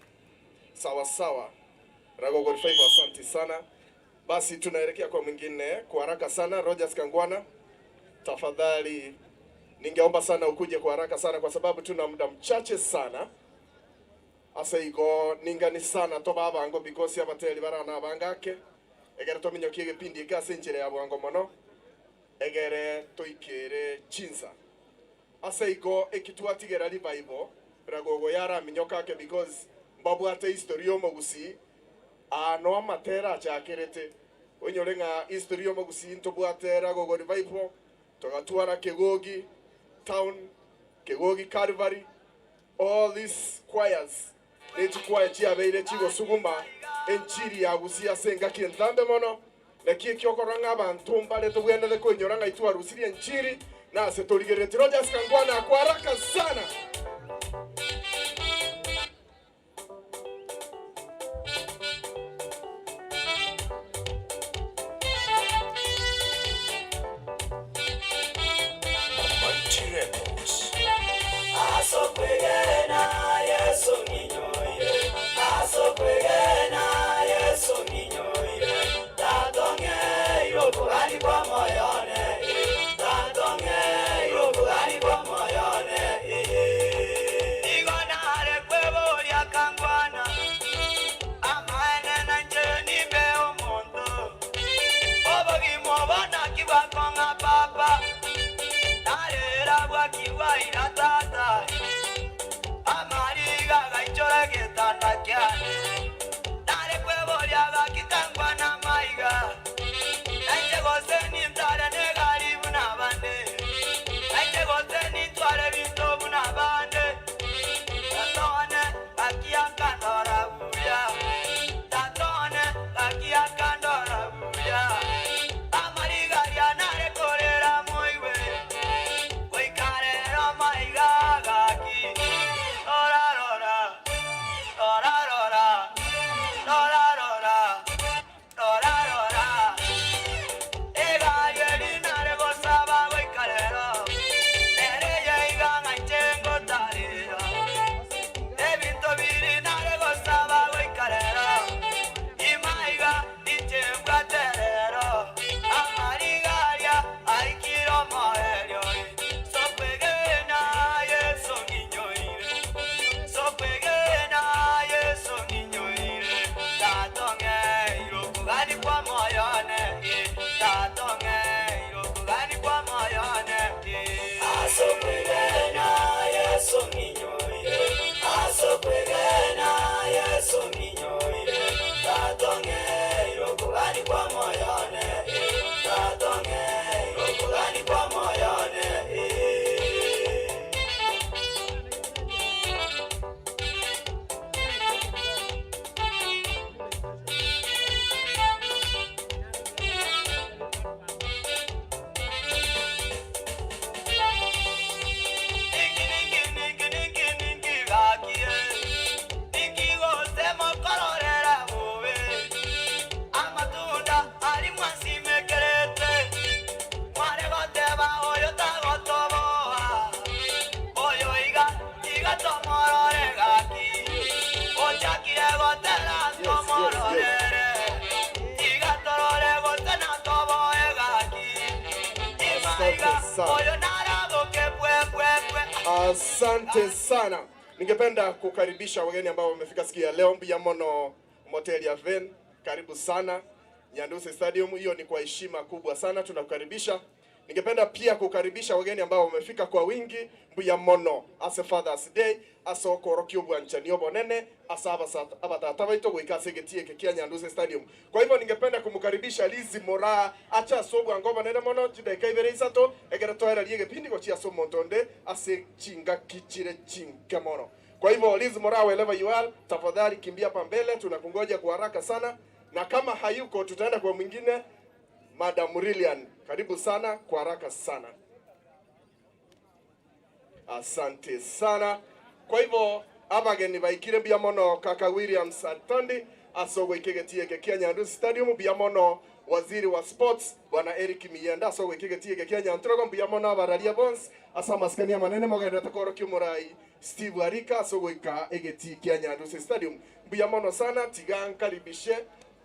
Sawa sawa. Ragogo Revival asante sana. Basi tunaelekea kwa mwingine kwa haraka sana, Rogers Kangwana. Tafadhali ningeomba sana ukuje kwa haraka sana kwa sababu tuna muda mchache sana. Ase igo ningani sana toba abango because abateri barana abangake egere tominyokie egepindi eke ase enchera ya bwango mono egere toikere chinsa. Ase igo eki twatigera revival Ragogo yaraminyoka ake because mbabwate history y'omogusii aa no amatera achakerete onyore ng'a history y'omogusii ntobwate Ragogo revival togatwara Kegogi town Kegogi Calvary all these choirs ne chikwaya chiabeire chigosuguma enchiri ya Gusii ase engaki entambe mono. Naki eki okorora ng'a abanto mbare tobwenerete koinyora ng'a itwarusirie enchiri na ase torigereretie. Rogers Kangwana kwa haraka sana. Asante sana. Ningependa kukaribisha wageni ambao wamefika siku ya leo Mbuyamono Motel ya Ven. Karibu sana Nyandusi Stadium. Hiyo ni kwa heshima kubwa sana tunakukaribisha. Ningependa pia kukaribisha wageni ambao wamefika kwa wingi Mbuyamono ase Father's Day ase okorokia obwanchani obonene ase abatata baito goika ase egetii eke kia Nyandusi Stadium. Kwa hivyo ningependa kumkaribisha Lizzy Moraa ache ase obwango obonene mono chidaika ibere isato ekero toererie egepindi gochia ase omonto onde ase chingaki chire chinke mono. Kwa hivyo Lizzy Moraa, wherever you are, tafadhali kimbia hapa mbele, tunakungoja kwa haraka sana, na kama hayuko tutaenda kwa mwingine. Madam Lilian, karibu sana kwa haraka sana. Asante sana. Kwa hivyo abageni baikire mbia mono kaka Williams Atandi ase ogoika egetii eke kia Nyandusi Stadium mbia mono. Waziri wa Sports Bwana Eric Miyienda ase ogoika egetii eke kia Nyantrogo. Mbuya mono abararia bonsi ase amasikani amanene mogendererete koorokia omorai Steve Arika ase ogoika egetii kia Nyandusi Stadium. Mbuya mono sana, tiga nkaribishe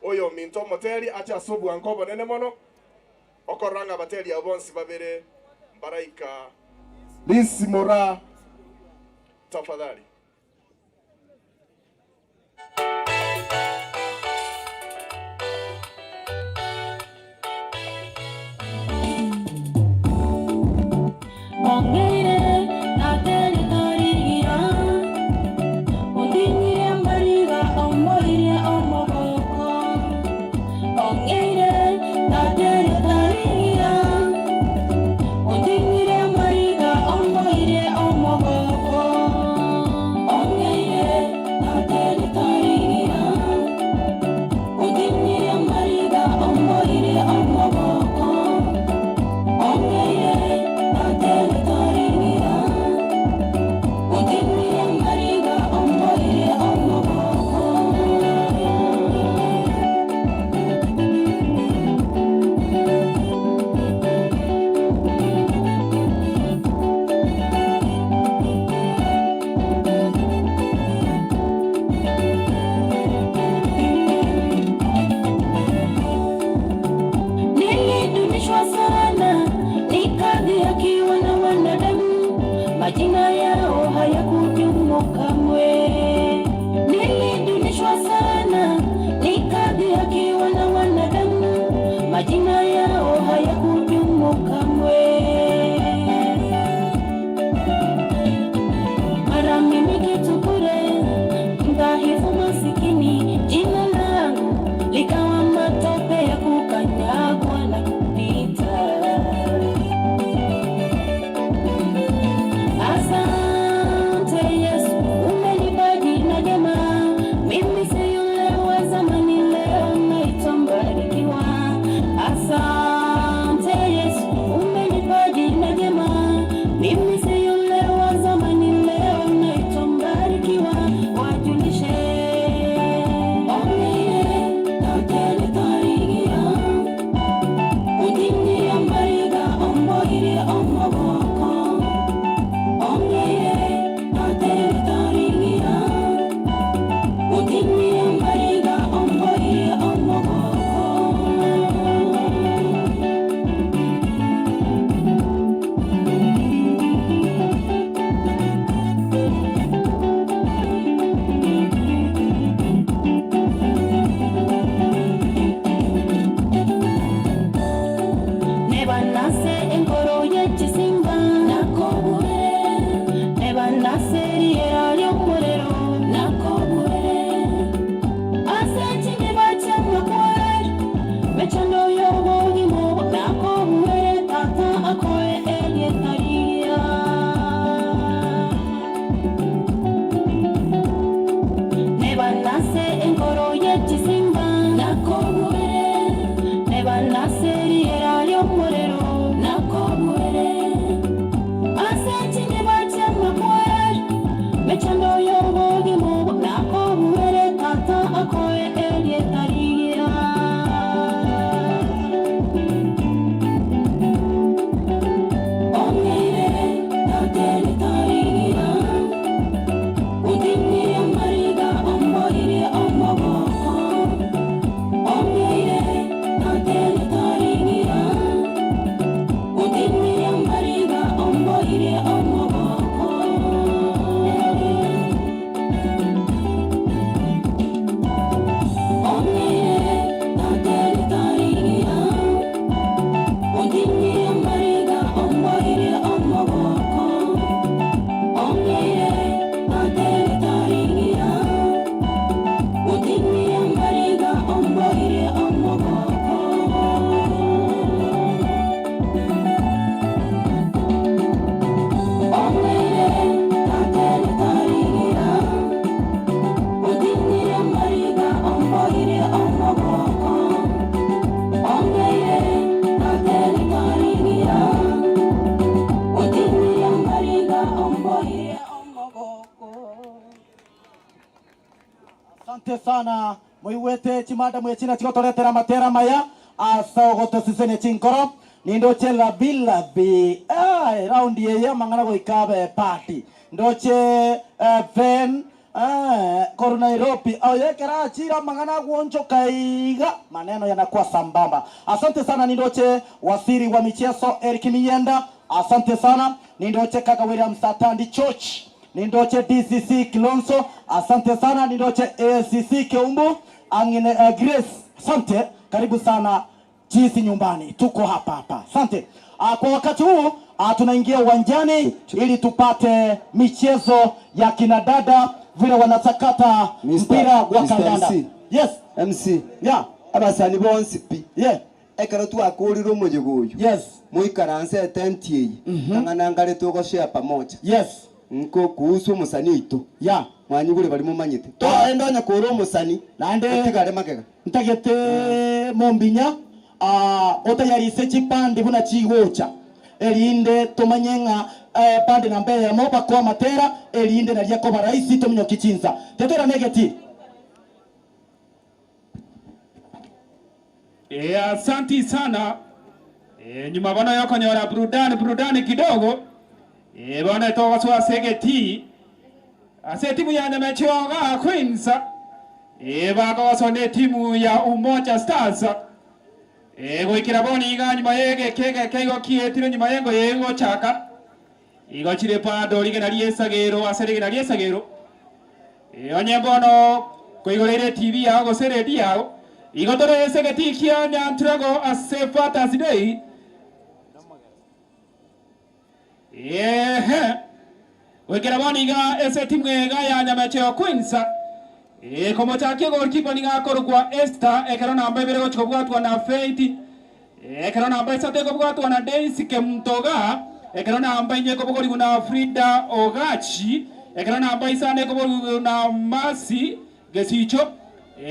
oyominto omoteri ache ase obwango obonene mono, okorora ng'a abateri abo bonsi babere mbaraika. Liz Moraa tafadhali. Nilidumishwa sana, nikadhihakiwa na wanadamu, majina yao hayakudumu kamwe. Nilidumishwa sana, nikadhihakiwa na wanadamu, majina yao hayakudumu kamwe. Mara mimi kitu bure, mdhaifu masikini, jina langu likawa matope ya kukanyagwa na kupita. Asante Yesu, umenipa jina jema, mimi si yule wa zamani, leo naitwa mbarikiwa. Asante Yesu, umenipa jina jema, mimi si yule wa zamani, leo naitwa mbarikiwa. Wajulishe ongere tatele tarigia Udinire mbariga omboire omoboko Ongere tatele tarigia Udinire mbariga omboire omoboko Nebanase enkoro y'ekisimba nakobwere Nebanase eriera ry'omurero nakobwere Ase ekinyiba ky'amakweri mechando y'obogima nakobwere Tata akoe eryetarigia Nebanase enkoro y'ekisimba nakobwere Nebanase eriera ry'omurero nakobwere Ase ekinyiba ky'amakweri mechando y'obogima nakobwere Tata akoe eryetarigia Ong'eire tatene tarigia Udinire mariga omboire omoboko Ong'eire tatene tarigia Udinire mariga omboire omoboko Ong'eire tatene tarigia Udinire mariga omboire omoboko Ong'eire tatene tarigia Udinire mariga omboire omoboko Ong'eire tatene tarigia Udinire mariga omboire omoboko Ong'eire tatene tarigia Udinire mariga omboire omoboko Asante sana moigwete chimadamu echina chigotoretera matera maya. Ase ogotosesenia chinkoro, nindoche labi labi, eh, eraundi eye amang'ana goika abe party. Ndoche Ben eh, korwa Nairobi, oyo ekero achire amang'ana agwonchoka iga, maneno yanakuwa sambamba. Asante sana nindoche Waziri wa michezo Eric Miyienda, asante sana. Nindoche kaka William Satandi Church, nindoche DCC Kilonzo, asante sana. Nindoche ACC Keumbu, ang'ine Grace, asante. Karibu sana jinsi nyumbani, tuko hapa hapa. Asante. Ah, kwa wakati huu ah, tunaingia uwanjani ili tupate michezo ya kina dada vile wanasakata mpira wa Mr. kandanda. MC. Yes. MC. Yeah. Abasani bonsi pi. Yeah. Ekero twakorire omoyega oyo. Yes. Moikaranse etent eye. Tang'ana nkare togoshare pamoja. Yes. Nko kuhusu omosani oito. Yeah. Mwanyigure baria momanyete. Toende onye kore omosani. Naende otigare magega. Ntagete mombinya ah, otayarise chipande buna chigocha erinde tomanye ng'a eh, pande namba eyemo bakoa amatera erinde naria koba rahisi tominyoki chinsa tetwera negeti. E, asanti sana e, nyuma bono yokonyora burudani burudani kidogo e, bono etogosoa ase egetii ase etimu ya Nyamechioga Queens e, bakogosoa na etimu ya Umoja Stars e, goikera bono iga nyuma ya egeke egeke igo kietire nyuma ya engoye egochaka igo chire bado rigena riesagero ase rigena riesagero e, onye bono koigoreire TV yao gose eredio yao igo tore ase egetii kia Nyanturago ase Fathers Day ehe goikera bono iga ase etimu iga ya Nyamecheo Queens e, komochakia goalkeeper niga akorokwa Esther ekero namba ibere gochia kobwatwa na Faith ekero namba isato ekobwatwa na Daisy Kemuntoga ekero namba inye ekobogorigwa na Frida Ogachi ekero namba isano ekobogorigwa na Mercy Gesicho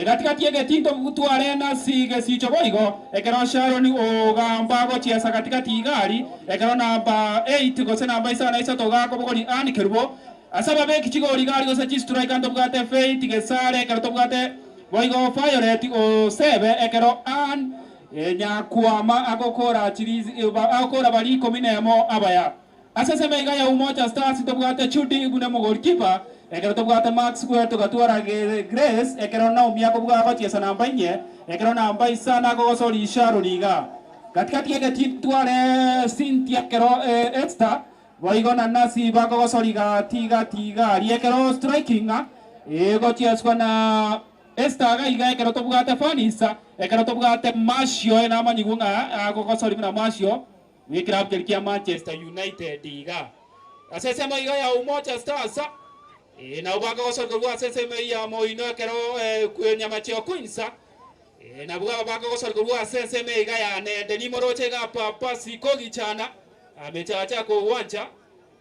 gatigati egetinto tware Nasi Gesicho boigo ekero Sharon Ogamba agochiesa gatigati igari ekero namba 8 gose namba isano isato gakobogori Ann Kerubo ase ababeki chigori igari gose chistriker ntobwate Faith Gesare ekero tobwate boigo Violet Osebe ekero Ann Nyakwama agokora chirizi agokora bari ikomi na emo abaya. Ase esemo iga ya Umoja Stars ntobwate Chudi buna omogolikipa, ekero tobwate Maxwell togatwara Grace, ekero Naomi akobua agochiesa namba inye, ekero namba isano akogosoria Sharon iga. Gatigati egetii ntware Cynthia ekero Esther boigo na Nancy bakogosoria gati gati iga aria ekero striking egochieswa na Esther iga iga ekero tobwate Fanisa, ekero tobwate Martial namanyigwe ng'a akogosoria buna Martial. Bw'ekerabu keria kia Manchester United iga ase ensemo iga ya Umoja Stars eh, nabo bakagosoria korwa ase ensemo eyio ya moino ekero eh, Nyamacheo Queens eh, nabwo aba bakagosoria korwa ase ensemo iga ya Nende nimoroche iga Papa Sikogichana amechacha kogwancha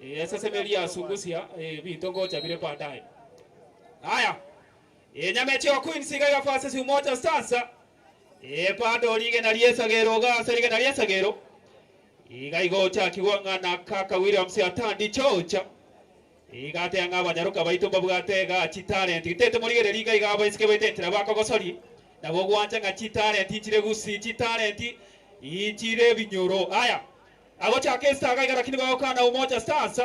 eh, ase ensemo eria ya Sungusia eh, binto ngocha bire baadaye. Aya eh, Nyamecheo Queens iga iga versus Umoja Stars Ee, bado rigena ri'esagero iga ase rigena ri'esagero iga igo ochakigwa ng'a na kaka Williams Atandi George. Iga ateba ng'a abanyaroka baito mbabwate iga chitalent. Gitete morigererie iga iga abaiseke baito enchera bakogosori, nabo ogwancha ng'a chitalent nchire gusii, chitalent inchire ebinyoro. Aya, agochaka estar iga iga lakini bagokana Umoja Stars.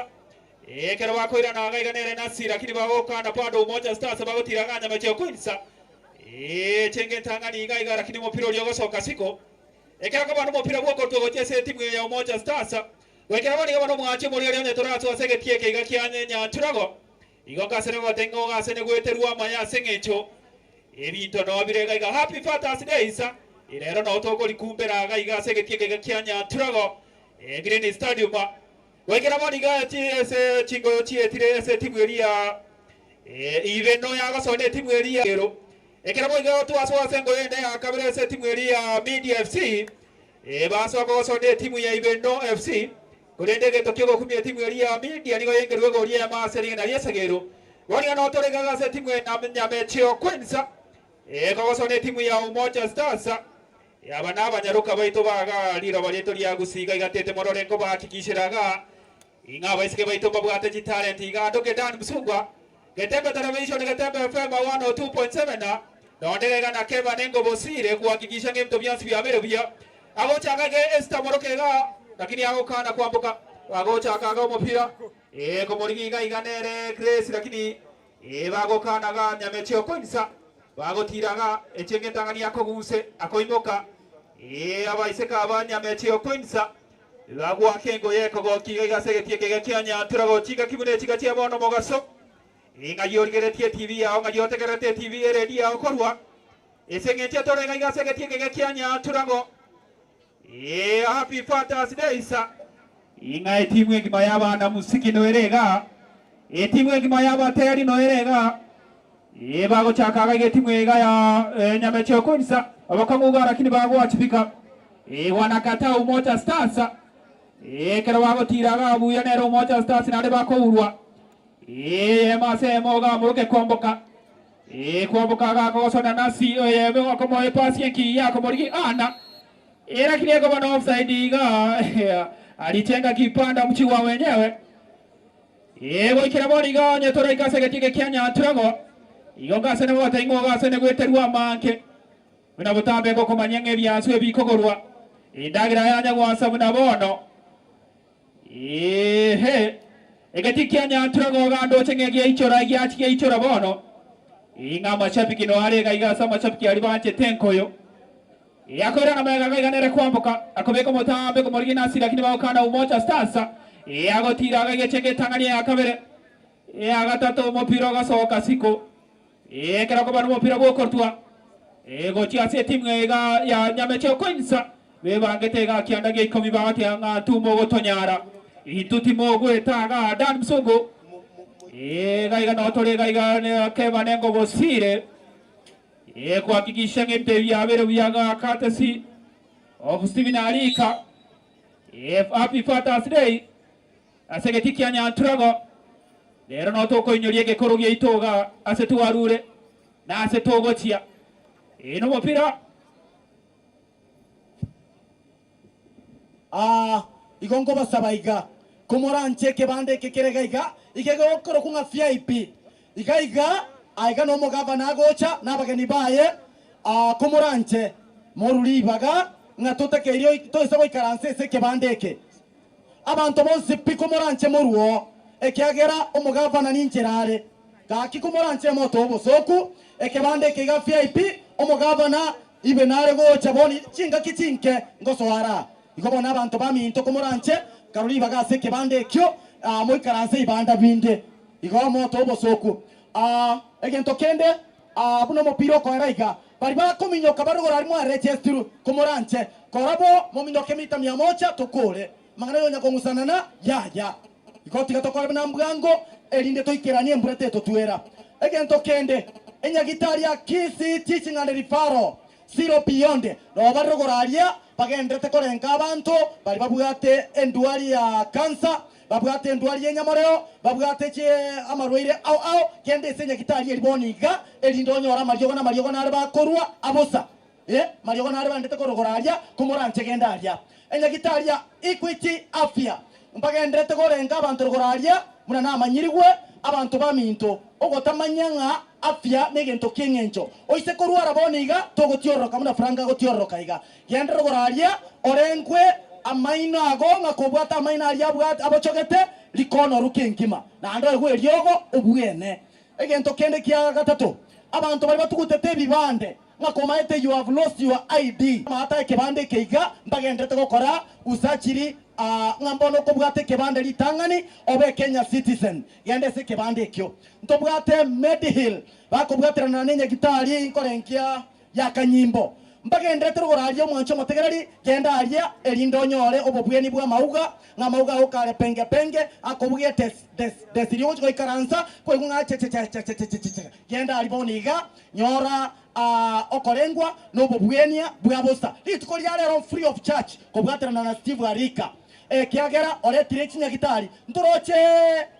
Ekero bakoirana iga iga nere Nasi lakini bagokana bado Umoja Stars bagotira iga Nyamecheo Queens. Ee, chenge entang'ani iga iga lakini omopira oria ogosoka siko. Ekero koba nomopira bw'okorutwa gochia ase etimu eye ya Umoja Stars, goikera bono iga bono omwanchi omorweri onye torasoe ase egetii eke iga kia Nyanturago, igo nkasene goteba ng'a ogasene goeterwa amaya ase eng'encho ebinto noo bire iga iga. Happy Father's Day isa, rero noo tokorikumbera iga iga ase egetii eke iga kia Nyanturago, Green Stadium. Goikera bono iga ase chingoyo chietire ase etimu eria ya Ibeno yagosoa netimu eria ya Ekero boigo twasoa ase engoyo ende ya kabere ase etimu eria ya Media FC, basoa kogosoa netimu ya Ibeno FC, korende egento ki'ogokumia etimu eria ya Media nigo yengerwe egori eyemo ase rigena ri'esegero. Bono iga notore iga ase etimu ya Nyamecheo Queens ekogosoa netimu ya Umoja Stars. Aba nabanyaroka baito baga riroba riaito ria Gusii iga igatete morore nkobahakikishera iga ing'a abaiseke baito mbabwate chitalenti iga Ndoke Dan Msungwa Getembe Television Getembe FM 102.7. Nonde iga nakeba nengobosire kuhakikisha ng'a ebinto bionsi biabeire buya. Agochaka iga Esther moroke iga, lakini agokana kwamboka. Agochaka iga omopira, eh, komorigia iga iga nere Grace lakini eh, bagokana iga Nyameche okoinsa. Bagotira iga echenge entang'ani akoguse akoimoka. Eh, abaiseke aba Nyameche okoinsa. Bagoaka engoye ekogokia iga iga ase egetii eke gia Nyantura gochia ingaki buna echiga chia bono mogaso. Ng'ai origeretie etibi yao, ng'ai otegererete etibi y'eredio yao korwa? Ase engencho etore ng'ai ase egetii eke gia Nyanturago. Ee, Happy Father's Day sir. Ing'a etimu engima y'abana musiki noere igaa, etimu engima y'abateri noere igaa. Ee, bagochaka iga iga etimu iga ya eh, Nyameche Okonisa, obokong'u iga lakini bagoachibika. Ee, wanakataa Umoja Stars. Ee, ekero bagotira iga buya nere Umoja Stars naende bakourwa. Eyemo ase eyemo ogamoroke kwamboka, ee, kwamboka agakogosana nasi eyemo akomoa epasi engiya akomorigia Ana, ee, lakini ekoba na offside iga alichenga kipanda mchiwa wenyewe. Ee, goikera bono iga onye toraika ase egetii eke kia Nyanturago, igo ngase nebogote ing'o ogase negweterwa amange. Buna botambe ngokomanyia ng'a ebiansu ebikogorwa, endagera yanyagwansa buna bono. Eeh, egetii kia Nyantura goga ndoche ng'a egiaichora egiachi giaichora bono. Ee, ng'a amashabiki no are iga iga ase amashabiki aria banchete enkoyo. Ee, akoirana magega iga iga nere kwamboka, akobeka omotambe komorigia nasi lakini bagokana Umoja Stars. Ee, agotira iga egechenge etang'ani eya kabere, eya gatato omopira ogasoka siko. Ee, ekero okoba nomopira bw'okorutwa, ee, gochia ase etimu iga ya Nyameche Okoinsa, bebangete iga kianda gia ikomi bagateba ng'a intwe mogotonyara, intwe timogweta iga Dan Msungu. Ee, iga iga noo tore iga iga ne keba nengobosire, ee, kuhakikisha ng'a ebinto ebi biabeire buya iga courtesy of Stephen Arika. Ee, happy Father's Day. Ase egetii kia Nyanturago, rero noo tokoinyoria egekoro giaito iga ase twarure na ase togochia. Ee nomopira. Aa, igo nkobasaba iga, komoranche ekebanda eke kere iga iga, iga egegokorokwa ng'a VIP. Iga iga, aiga nomogavana agocha na abageni baye, aa, komoranche morure ribaga ng'a totakeire toise goikaransa ase ekebanda eke. Abanto bonsi pi komoranche moruo, ekiagera omogavana ninchera are. Gaki komoranche moto obosooku, ekebanda eke iga VIP, omogavana ibe nare gocha bono chingaki chinke ngosoa ara. Igo bono abanto baminto komoranche karore ribaga ase ekebanda ekio, aa moikaranse ibanda binde. Igo moto obosooku. Aa egento kende, aa buna omopira okoera iga, Baria bakominyoka barogoro aria mwaregestirwe, komoranche kora bo, mominyoke mita mia mocha tokore amang'ana yonya kong'usanana, yaya. Igo tiga tokore buna mbwango, erinde toikeranie embura tetotwera. Egento kende, enyagitari ya Kisii Teaching and Referral, Zero Beyond, nabo bare rogoro aria bagenderete korenka abanto baria babwate endwari ya cancer, Babwate endwari y'enyamoreo, babwate chi amarwaire ao ao, genda ase enyagitari eria bono iga, erinde onyore amariogo namariogo nare bakorua abosa. Ee, mariogo nare bandete korogora aria, komoranche genda aria. Enyagitari ya Equity Afya, mbagenderete korenga abanto rogoro aria, buna namanyirigwe, abanto baminto, ogotamanya ng'a afya negento ki'eng'encho. Oise korwara bono iga, togotiororoka buna Frank agotiororoka iga. Genda rogoro aria, orengwe amaino ago ng'a kobwate amaino aria abwate abochogete, rikono oruke enkima, naende oegwe eriogo obwene. Egento kende kia gatato, abanto baria batugutete ebibande, ng'a komaete you have lost your ID, amaata ekebande eke iga mbagenderete gokora usajili aa ng'a mbono okobwata ekebande ritang'ani obe Kenya citizen, genda ase ekebande ekio. Ntobwate Mediheal bakobwaterana nenyagitari nkorengia ya kanyimbo. Mbagenderete rogoro aria omwanche omotegereri, genda aria, erinde onyore obobweni bw'amauga, ng'a amauga ao kare penge penge, akobugia des, des, des riria ogochia goikaransa, kwaigwa ng'a chechechechechechecheche. Genda aria bono iga, nyora aa okorengwa na obobwenia bwa bosa. Rituko ria rero free of charge, kobwaterana na Steve Arika, ekiagera oretire chinyagitari ntoroche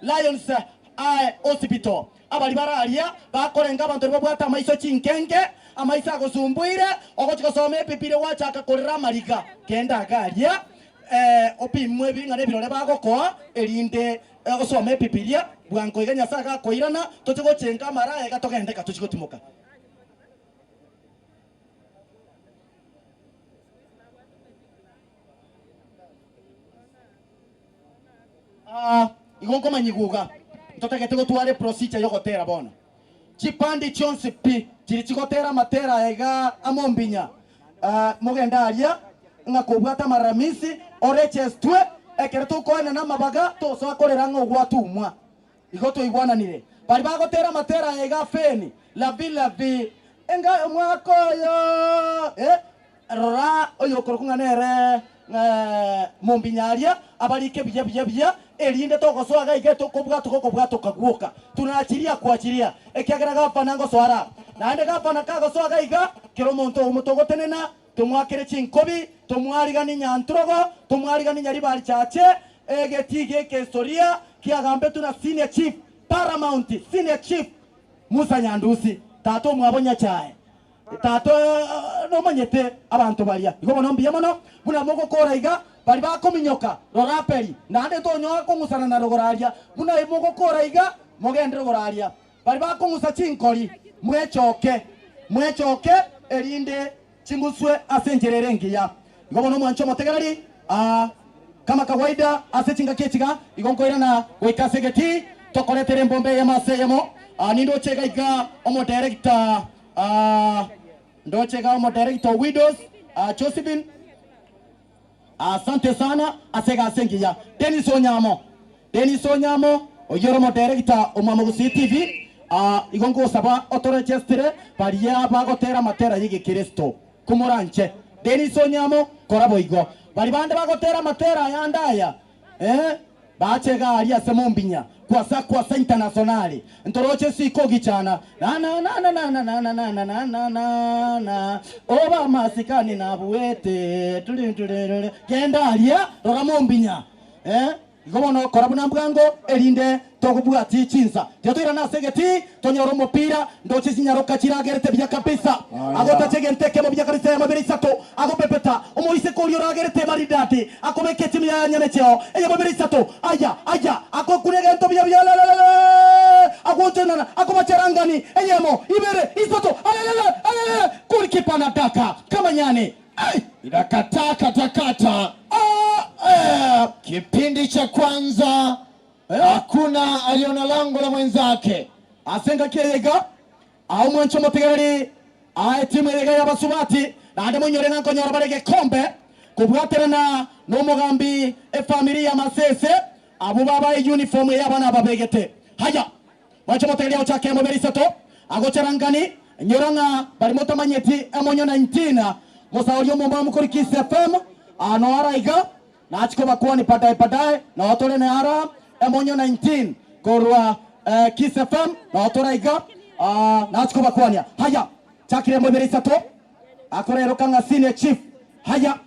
Lions Eye Hospital. Abaria bare aria bakorenga abanto baria babwate amaiso chinkenge, amaiso agosumbuire, ogochia gosoma Ebibilia gwachaka korera amariga. Genda iga aria, opimwe ebing'ana ebirore bagokoa, erinde osome Ebibilia bwango iga Nyasae gakoirana, toche gochenga amara aya iga togende ka tochie gotimoka. Aa, igo nkomanyigwa iga, ntotagete gotwara eprocedure yogotera bono. Chipande chionsi pi chiri chigotera amatera aya iga amo mbinya. Aa, mogende aria ng'a kobwate amaramisi orechestwe ekero tokoenana amabaga tosoa korera ng'a ogwatumwa. Igo twaigwananire. Baria bagotera amatera aya iga feni, lavi lavi, enga omwaka oyo, eh, rora oyokorokwa ng'a nere eh, mombinya aria, abarike buya buya buya, erinde togosoa iga iga tokobwatoka okobwatoka gwoka. Tunaachiria kuachiria, ekiagera gavana ngosoa are aba. Naende gavana kagosoa iga iga, kera omonto omo togotenena, tomwakere chinkobi, tomwariganie nyanturogo, tomwariganie nyaribari chache, Egetii gi'ekehistoria kiagambetwe na Senior Chief Paramount Senior Chief Musa Nyandusi, tata omwabo Nyachae. Tata nomanyete abanto baria. Igo bono mbuya mono buna mogokora iga, baria bakominyoka rora aperi, naende tonyoa kong'usana na rogoro aria. Buna mogokora iga, mogende rogoro aria. Baria bakong'usa chinkori, mwechoke, mwechoke, erinde Chinguswe ase enchera ere engiya. Igo bono omwanche omotegereri, aa, kama kawaida ase chingaki echiga, igo nkoirana goika ase egetii, tokoretera embomba eyemo ase eyemo. Aa, nindoche iga iga omoderegita, aa, ndoche iga omoderegita o Widows, aa, Josephine. Asante sana ase egasi engiya. Dennis Onyamo Dennis Onyamo oyio ore omoderegita o Mwamogusii TV aa igo ngosaba otoregestere baria bagotera amatera y'egekristo komoranche Dennis Onyamo kora boigo baria bande bagotera amatera ayande aya eh Bache iga aria ase mombinya, kwasa kwasa internasonali, ntoroche isiko ogichana, na na na na na na na na na na na na na na oba amasikani nabuete turi turi ruri genda aria rora mombinya eh igo bono kora buna mbwango erinde togobwati chinsa tiga toirane ase egetii tonyore omopira Ndoche chinyaroka chiragerete buya kabisa, agotacha egento ekemo buya kabisa eyamabere isato, agopepeta omoiseke oria oragerete maridadi, akobeka etimu ya nyamecheo eyamabere isato, aya, aya, agokuna egento buya buya, alelelele, agwochonana, akobacherangani, eyemo, ibere, isato, alelele, alelele, golikipa anadaka kamanyane, ai! Inakataa katakata. Ah, eh. Kipindi cha kwanza Hakuna aliona lango la mwenzake. Ase engaki eye iga, aa omwanche omotegereri, aa etimu eye iga y'abasubati, naende moinyore ng'a nkonyora bare egekombe kobwaterana nomogambi efamiri ya Masese, abwo babae uniform eye abana aba begete. Haya, mwanche omotegereri agochaka emobere isato, agocherangani, nyora ng'a bari motamanyeti emonyo 19, mosaori omomwamu korwa Kiss FM, aa noyo ara iga, Nachie kobakwani badae badae, nao tore ne ara emonyo 19 korwa Kiss FM, nao tore iga, nachie kobakwania. Haya, chakire moibere isato, akoreroka ng'a senior chief. Haya,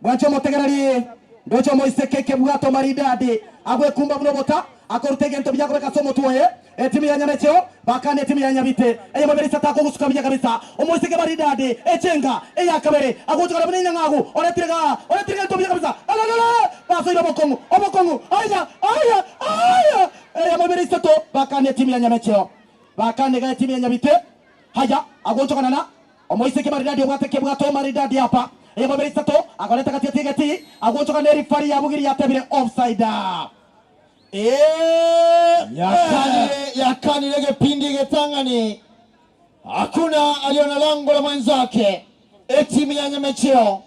bwanche omotegereri, ndoche omoiseke kebwato maridadi, agwekumba buna obota, akoruta egento buya akobeka ase omotwe oye. Etimu ya Nyamecheo bakana etimu ya Nyabite eyemo bere isato akogusuka buya kabisa. Omoiseke maridadi echenga eya kabere agochokana buna enyang'agu oretire gaa oretire gento buya kabisa alelele basoire obokong'u obokong'u aya aya aya eyemo bere isato bakana etimu ya Nyamecheo bakana iga etimu ya Nyabite haya agochokana na Omoiseke maridadi obwate kebwato maridadi apa eyemo bere isato agorete gati ati egeti agochokana erifari yabugiri yatebire offside. Yakanire, yakanire gepindi egetang'ani, hakuna aliona lango la mwenzake. Etimu ya Nyamecheo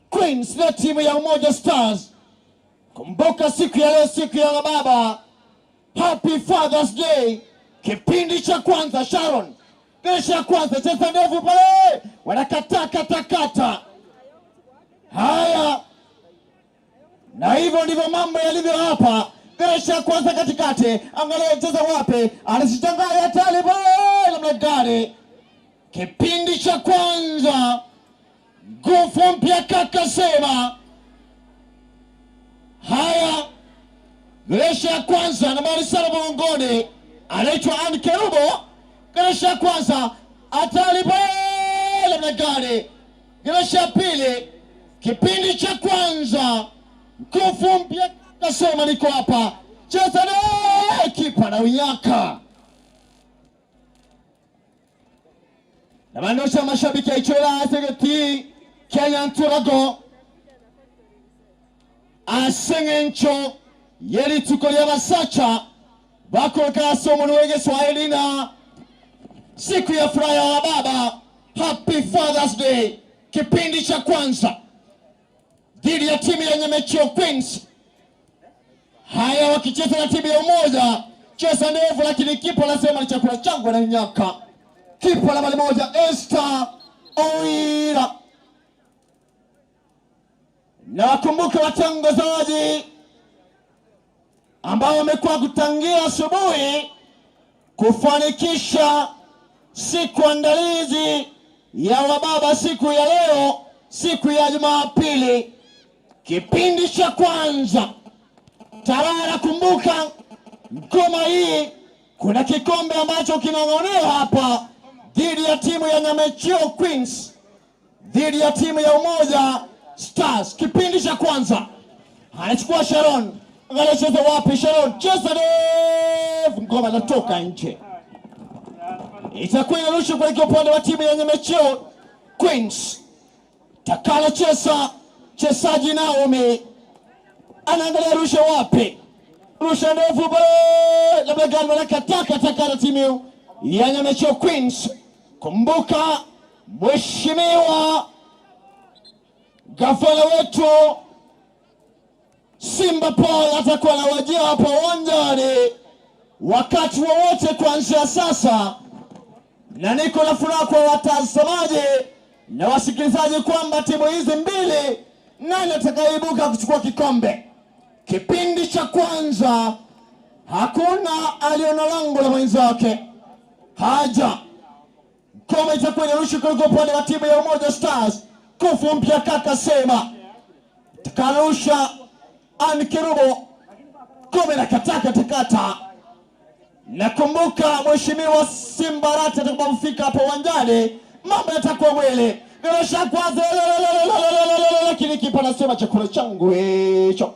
Queens na timu ya Umoja Stars. Kumbuka siku ya leo, siku ya baba, Happy Father's Day. Kipindi cha kwanza Sharon dirisha ya kwanza cheza ndevu pale, wanakataa katakata. Haya, na hivyo ndivyo mambo yalivyo hapa. Dirisha ya kwanza katikati, angalia cheza wapi, alishichanganya hatari pale, namna gani? Kipindi cha kwanza nguvu mpya kaka sema. Haya, dirisha ya kwanza nambari saba mgongoni anaitwa Ann Kerubo. Dirisha ya kwanza hatari pale, namna gani? Dirisha ya pili kipindi cha kwanza nguvu mpya kasema niko hapa, cheza na kipa na unyaka nabandosha mashabiki aichwela asegeti kenya nturago aseng'encho. Ye rituko ri'abasacha bakoreka ase omonwa w'Egeswahili ng'a Siku ya Furaha ya Wababa, Happy Father's Day, kipindi cha kwanza dhidi ya timu ya Nyamecheo Queens. Haya, wakicheza na timu ya Umoja, cheza ndefu, lakini kipa anasema ni chakula changu na nyaka. Kipa nambari moja Esther Oira. Na wakumbuke watangazaji ambao wamekuwa kutangia asubuhi kufanikisha siku andalizi ya wababa siku ya leo, siku ya Jumapili, kipindi cha kwanza Tarara. Kumbuka ngoma hii, kuna kikombe ambacho kinang'onewa hapa dhidi ya timu ya Nyamecheo Queens dhidi ya timu ya Umoja Stars. Kipindi cha kwanza anachukua Sharon, angalia cheza wapi Sharon, cheza ndefu, ngoma inatoka nje, itakuwa inarushwa kuelekea upande wa timu ya Nyamecheo Queens. Takala cheza chesaji Naomi anaangalia rusha wapi, rusha ndefu labda gani, wanakataka takata timu ya Nyamecheo Queens. Kumbuka Mheshimiwa gavana wetu Simba Paul atakuwa anawajia hapa uwanjani wakati wowote kuanzia sasa, na niko na furaha kwa watazamaji na wasikilizaji kwamba timu hizi mbili, nani atakayeibuka kuchukua kikombe? Kipindi cha kwanza hakuna aliona lango la mwenzake haja Ngoma itakuwa inarushwa kutoka upande wa timu ya Umoja Stars. Kufu mpya kaka sema takarusha Ann Kerubo kome na kataka takata. Nakumbuka mheshimiwa Simbarati atakapofika hapo uwanjani mambo yatakuwa mwele. Nirusha kwanza, lakini kipa anasema chakula changu hicho.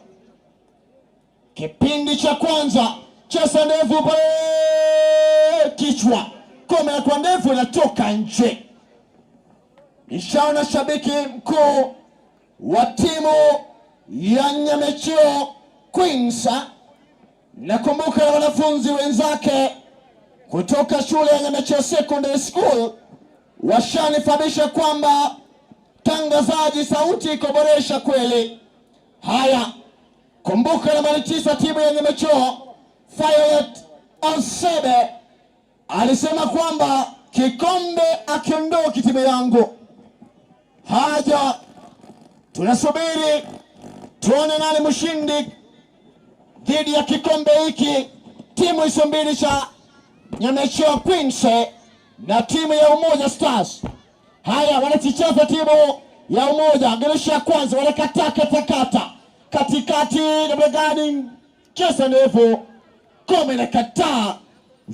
Kipindi cha kwanza chesa ndefu pale kichwa kome ya kwa ndefu inatoka nje. Nishaona shabiki mkuu wa timu ya Nyamecheo Queens, nakumbuka na wanafunzi wenzake kutoka shule ya Nyamecheo Secondary School washanifahamisha kwamba tangazaji sauti iko boresha kweli. Haya, kumbuka nambari 9 timu ya Nyamecheo Violet Osebe alisema kwamba kikombe akiondoki timu yangu. Haja tunasubiri tuone nani mshindi dhidi ya kikombe hiki, timu hizo mbili cha Nyamecheo Queens na timu ya Umoja Stars. Haya, wanachicheza timu ya Umoja geresha ya kwanza, wanakataa katakata katikati, namna gani? Cheza ndefu, kome na kataa.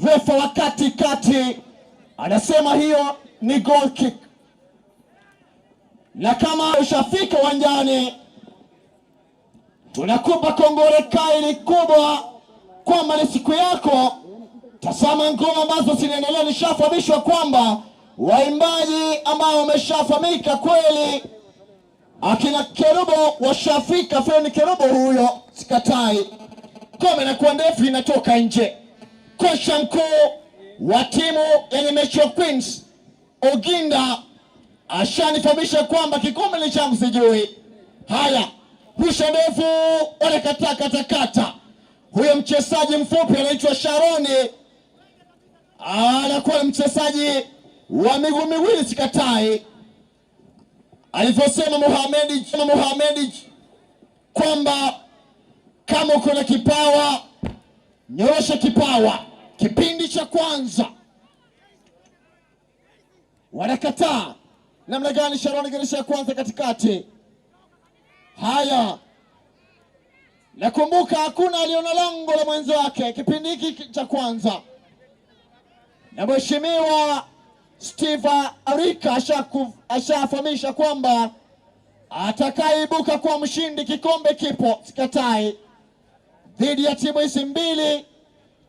Refa wa katikati anasema hiyo ni goal kick, na kama ushafika uwanjani tunakupa kongole kaili kubwa kwamba ni siku yako. Tazama ngoma ambazo zinaendelea, nishafahamishwa kwamba waimbaji ambao wameshafahamika kweli, akina Kerubo washafika. Feni Kerubo huyo, sikatai. Ngoma inakuwa ndefu, inatoka nje. Kocha mkuu wa timu ya Nyamecheo Queens Oginda ashanifahamisha kwamba kikombe ni changu, sijui. Haya, rusha ndefu, wanakataa katakata. Huyo mchezaji mfupi anaitwa Sharoni, anakuwa ni mchezaji wa miguu miwili, sikatai alivyosema Mohamed Mohamed kwamba kama uko na kipawa nyorosha kipawa. Kipindi cha kwanza wanakataa namna gani? Sharoni geresha ya kwanza katikati. Haya, nakumbuka hakuna aliona lango la mwenzo wake kipindi hiki cha kwanza, na mheshimiwa Steve Arika ashafahamisha kwamba atakayeibuka kuwa mshindi kikombe kipo, sikatai, dhidi ya timu hizi mbili,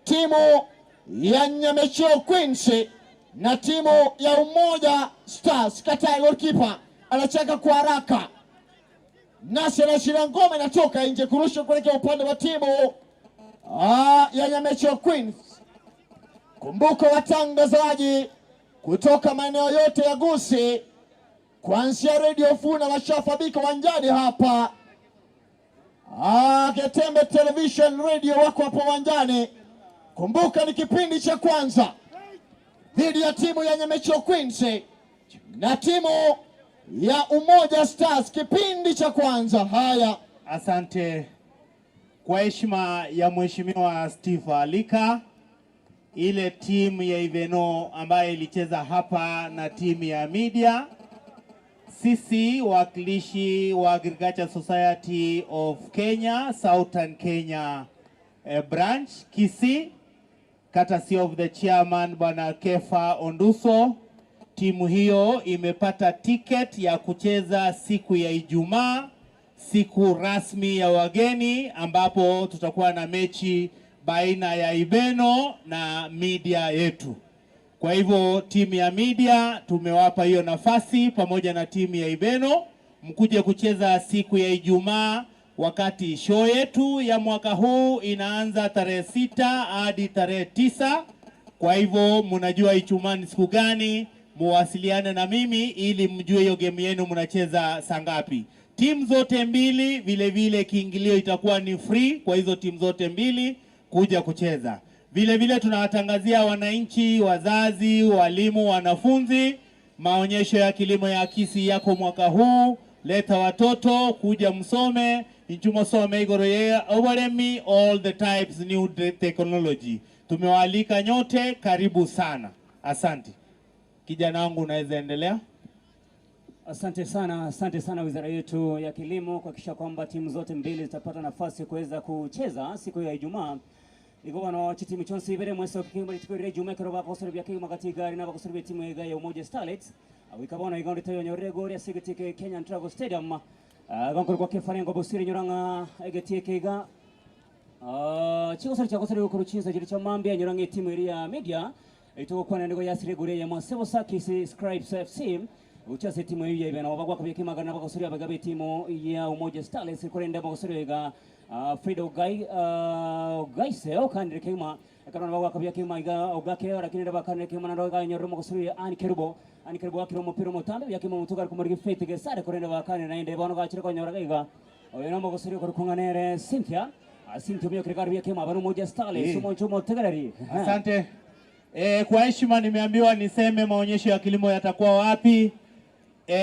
timu ya Nyamecheo Queens na timu ya Umoja Stars. Sikatai, goalkeeper anacheka kwa haraka. Nasser Ashira ngoma inatoka nje kurusha kuelekea upande wa timu ya Nyamecheo Queens. Kumbuka watangazaji kutoka maeneo yote ya Gusii kuanzia Radio Funa washafabika uwanjani hapa. Getembe Television Radio wako hapo uwanjani. Kumbuka ni kipindi cha kwanza dhidi ya timu ya Nyamecheo Queens na timu ya Umoja Stars, kipindi cha kwanza. Haya, Asante kwa heshima ya Mheshimiwa Steve Alika, ile timu ya Iveno ambayo ilicheza hapa na timu ya media, sisi wawakilishi wa Agriculture Society of Kenya, Southern Kenya branch Kisii, courtesy of the chairman Bwana Kefa Onduso, timu hiyo imepata ticket ya kucheza siku ya Ijumaa, siku rasmi ya wageni, ambapo tutakuwa na mechi baina ya Ibeno na media yetu. Kwa hivyo timu ya media tumewapa hiyo nafasi pamoja na timu ya Ibeno, mkuje kucheza siku ya Ijumaa, wakati show yetu ya mwaka huu inaanza tarehe 6 hadi tarehe 9. Kwa hivyo mnajua Ijumaa ni siku gani, muwasiliane na mimi ili mjue hiyo game yenu mnacheza saa ngapi. Timu zote mbili vile vile kiingilio itakuwa ni free kwa hizo timu zote mbili kuja kucheza. Vile vile tunawatangazia wananchi, wazazi, walimu, wanafunzi, maonyesho ya kilimo ya Kisii yako mwaka huu. Leta watoto kuja msome inchumosome igoro ye oboremi all the types new technology. Tumewaalika nyote, karibu sana. Asante. Kijana wangu unaweza endelea. Asante sana, asante sana wizara yetu ya kilimo kuhakikisha kwamba timu zote mbili zitapata nafasi kuweza kucheza siku ya Ijumaa. Igobano chitimu chonsi ibere mweso kikimba litikore Ijumaa kero bakosore bya kima katika gari na bakosore timu ya Umoja Starlets. Wikabona igondo tayo nyorre gori asigitike Kenyan Travel Stadium. Gonkor kwa kefarengo bosiri nyoranga egetie iga. Chikosore chakosore kuruchinza jiri cha mambia nyoranga timu ya media. Itoko ndiko yasire gore ya Masebo Sakisi Scribes FC. Uchase timu hiyo ibena wabagwa kabya kimagana bakosore abagabe timu ya Umoja Starlets korenda bakosore ga Fredo Gai Gaise okandire kima karona bagwa kabya kima iga ogake lakini ndaba kima na ndoga nyorro mokosore ani kerubo ani kerubo akiro mupira mutambe yakima mutuka kumurigi faith gesare korenda bakane na inde bono gachire konyora iga oyo no mokosore korukunganere Cynthia Cynthia myo kirikari kima bano Umoja Starlets umoncho motegereri. Asante. Kwa heshima nimeambiwa niseme maonyesho ya kilimo yatakuwa wapi.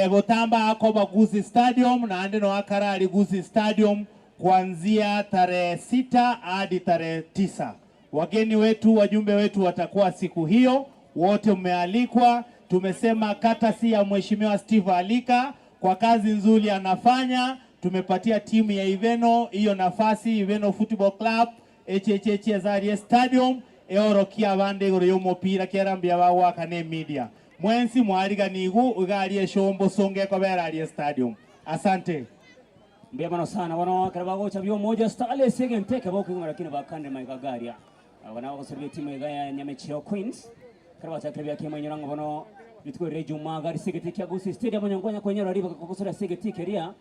Botamba Akoba Gusii Stadium na Andeno Akarali Gusii Stadium kuanzia tarehe 6 hadi tarehe 9. Wageni wetu, wajumbe wetu watakuwa siku hiyo, wote mmealikwa. Tumesema katasi ya Mheshimiwa Steve Alika kwa kazi nzuri anafanya. Tumepatia timu ya Iveno hiyo nafasi, Iveno Football Club HHH Stadium eorokia abande igoro y'omopira kerambia bagwaka ne media mwensi mwariga nigu igarie shombo songe kobera arie stadium. Asante. Mbia sana wana karabago cha bio moja Starlets egenteke boko lakini bakande maigagaria wana bagosorbia timu ya Nyamecheo Queens karaba cha klabia kema nyorango bono bitwe rejuma gari sigeti kya Gusii Stadium nyongonya kwenyora riba kokosora sigeti keria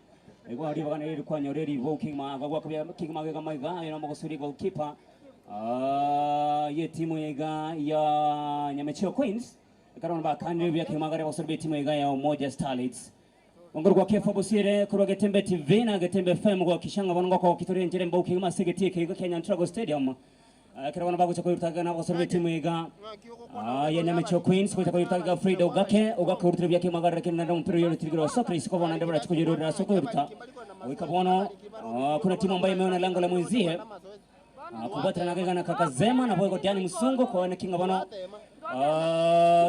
ego riba kana ri kwa nyoreri bo kima gagwa kabia kima ga maiga yana mogosori goalkeeper ye timu ya ya Nyamecheo Queens karona bakande bya kima gari bagosorbia timu ya Umoja Starlets Ongoro kwa Kefa Bosire kurwa Getembe TV na Getembe FM kwa kishanga bongo kwa kitoria njere mbo kima sigeti ke Kenya Trago Stadium. Kirabona bagucha kuyurtaga na bagosorbe timu iga ya Nyamecheo Queens kucha kuyurtaga Frida Ogake Ogake urutire bya kima gari lakini na mpira yoro tirigiro soccer isiko bona ndebra chikujirura soko yurta. Wikabono kuna timu ambayo imeona lango la mwenzie kubatana na gega na Kakazema na boygo Dani Musungu kwa wana kinga bono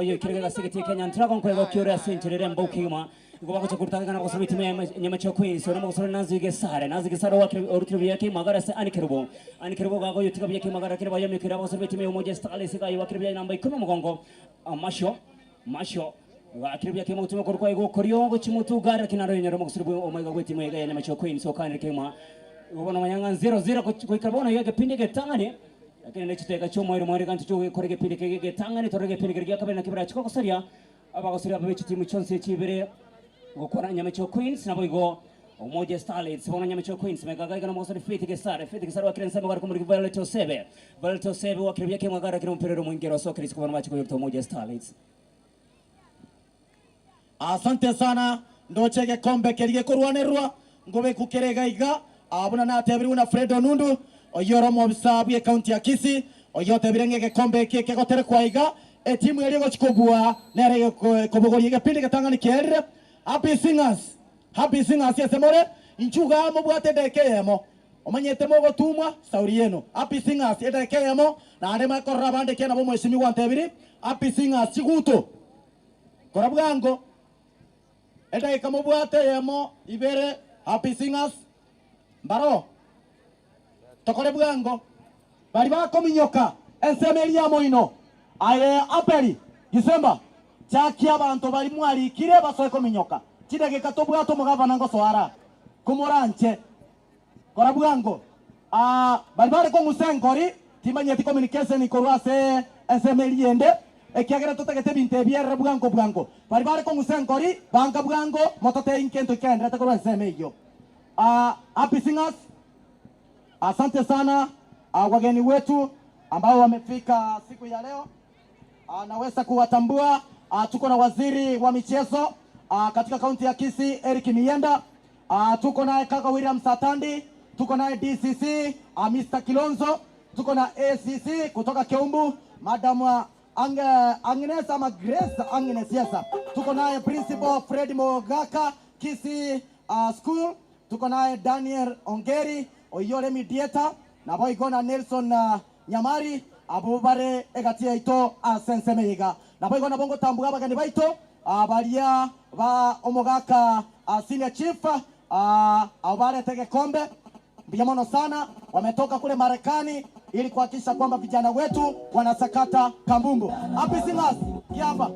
yo kirega sigeti Kenya Dragon kwa kyora sencherere mbo kima ngo bakocha kurutaga na bagosorbe timu ya Nyamecheo Queens ona bagosore Nazi Gesare Nazi Gesare wa orutire bya kima gari se ani kerubo ani kerubo gago yotika bya kima gari kireba yamikira bagosorbe timu ya Umoja Starlets ga wakire namba 10 mugongo masho masho wakire bya kima utuma korwa ego koryo go chimutu gari kinaro nyoro mogosore omaiga gwe timu ya Nyamecheo Queens okane kima ubona manyanga 0-0 kuikabona yake pindi getangane lakini nechiteka chomo iro mwere kantu chowe korege pindi kege getangane torege pindi kege kabere na kibra chiko kosaria abagosoria ababe timu chonse chibere gukora Nyamecheo Queens nabo igo Umoja Starlets bono Nyamecheo Queens mega gaiga na omogosori Faith Gesare Faith Gesare wakire ensemo gari komoriki Violet Osebe Violet Osebe wakire buya kemwa gari akire omopira ore omoingere osokire isiko bono bache koyorita Umoja Starlets. Asante sana ndoche egekombe keria gekorwanerwa ngobeku kere iga iga aa buna natebirigwe na Fred Onundu oyio ore omobisa bwe county ya Kisii oyio otebire ng'a egekombe eke kegoterekwa iga etimu eria egochi kobua nere ekobogoria egepindi egetang'ani kierire Happy Singers Happy Singers ase more inchuo igaa mobwate edageka eyemo omanyete mogotumwa sauri yenu Happy Singers edageka eyemo naende moekorora abande ekiagera nabo omwesimigwa antebiri Happy Singers chiguto Kora bwango, edageka mobwate eyemo, ibere, Happy Singers, mbaro, tokore bwango. Baria bakominyoka ensemo eria ya moino, aye Abeli, Gisemba, chakia abanto baria mwarikire basoe kominyoka. Chidageka tobwate omogabana ngosoa ara, komoranche. Kora bwango. Aa, baria bare kong'usa enkori, timanyeti communication korwa ase ensemo eria ende, ekiagera totagete ebinto ebi erere bwango bwango. Baria bare kong'usa enkori, banga bwango, mototebie nkento ki kegendererete korwa ensemo eyio. Aa, Happy Singers, asante sana, aa, wageni wetu ambao wamefika siku ya leo. Aa, naweza kuwatambua. Aa, tuko na waziri wa michezo aa, katika kaunti ya Kisii Eric Miyienda. Ah, tuko naye kaka William Satandi, tuko naye DCC ah, Mr. Kilonzo, tuko na ACC kutoka Keumbu, Madam ah, Ange, Agnes ama Grace Agnes yes. Tuko naye Principal Fred Mogaka Kisii ah, School, tuko naye Daniel Ongeri Oyore Mediator, nabo igo na Nelson ah, Nyamari abwo bare egati yaito ase ensemo eye iga. Naboigo nabo ngotambuga abageni baito baria ba omogaka senior chief abwo barete egekombe. Mbuya mono sana, wametoka kule Marekani ili kuhakikisha kwamba vijana wetu wanasakata kambumbu. Happy Singers, kiapa.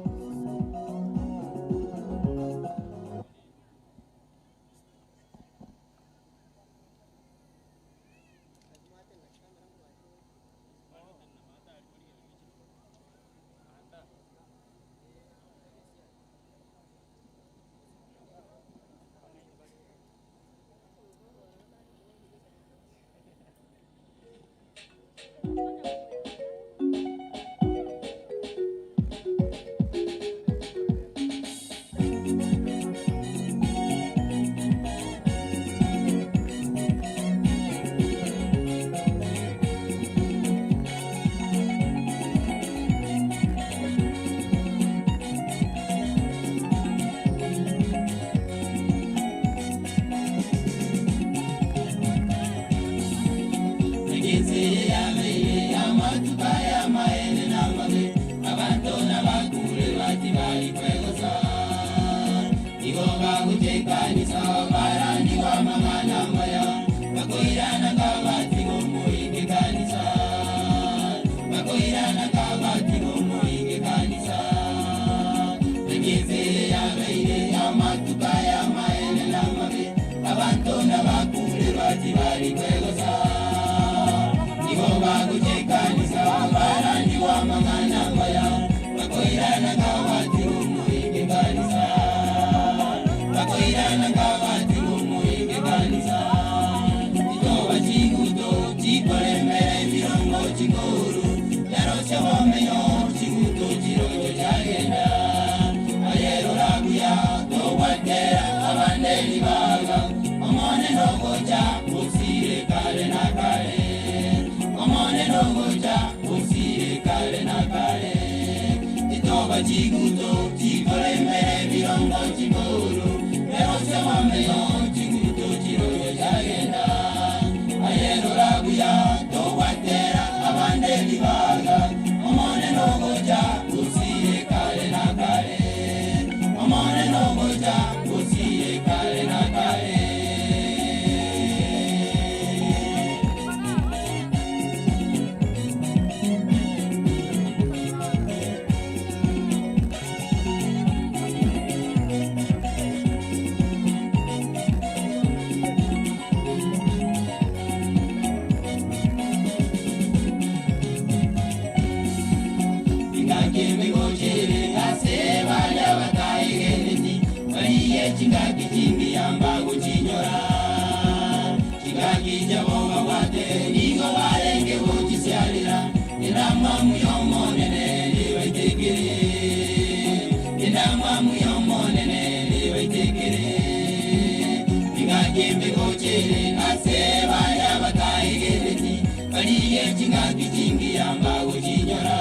chingaki chingiya mbagochinyora.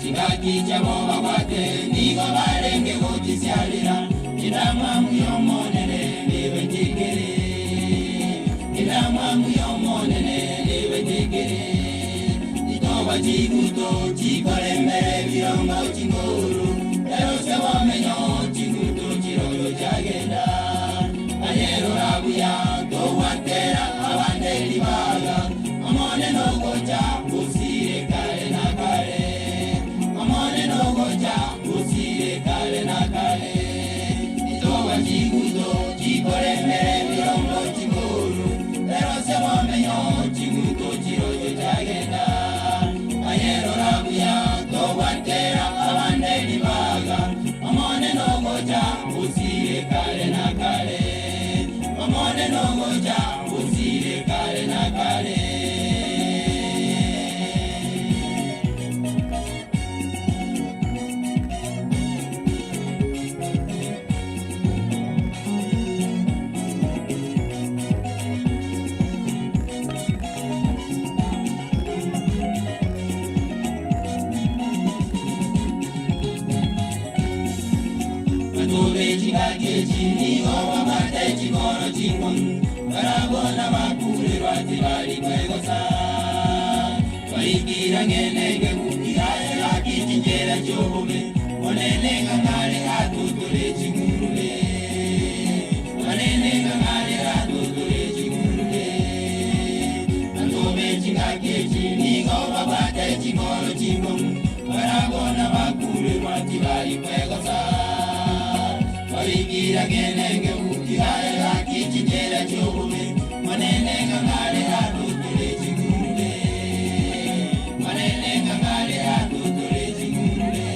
Chingaki chiabo babwate nigo barenge gochisiarera, Endamwamu y'Omonene nebetekere, endamwamu y'Omonene nebetekere. Chitoba chiguto chikoremere ebirongo chinguru, erosia bomenyo chiguto chirorio chiagenda. Aye rora buya, togwatera abande ribaga, Omonene ogocha osire kare na kare, Omonene ogocha osire kare na kare. Chitoba chiguto chikoremere ebirongo chinguru, erosia bomenyo chiguto chirochio chiagenda. Aye rora buya, togwatera abande ribaga, Omonene ogocha osire kare na kare, Omonene ogocha osire kare na kare. Abanto be chingaki echi nigo babwate chikoro chinkong'u, barabwo nabakurerwa tibari kwegosa. Baikire ang'e negebu, tigaye gaki chinchera chi'obobe, Monene ng'a ng'are atutore chingurube, Monene ng'a ng'are atutore chingurube. Abanto be chingaki echi nigo babwate chikoro chinkong'u, barabwo nabakurerwa tibari kwegosa. Baikire ang'e negebu, tigaye gaki chinchera chi'obobe, Monene ng'a ng'are atutore chingurube, Monene ng'a ng'are atutore chingurube.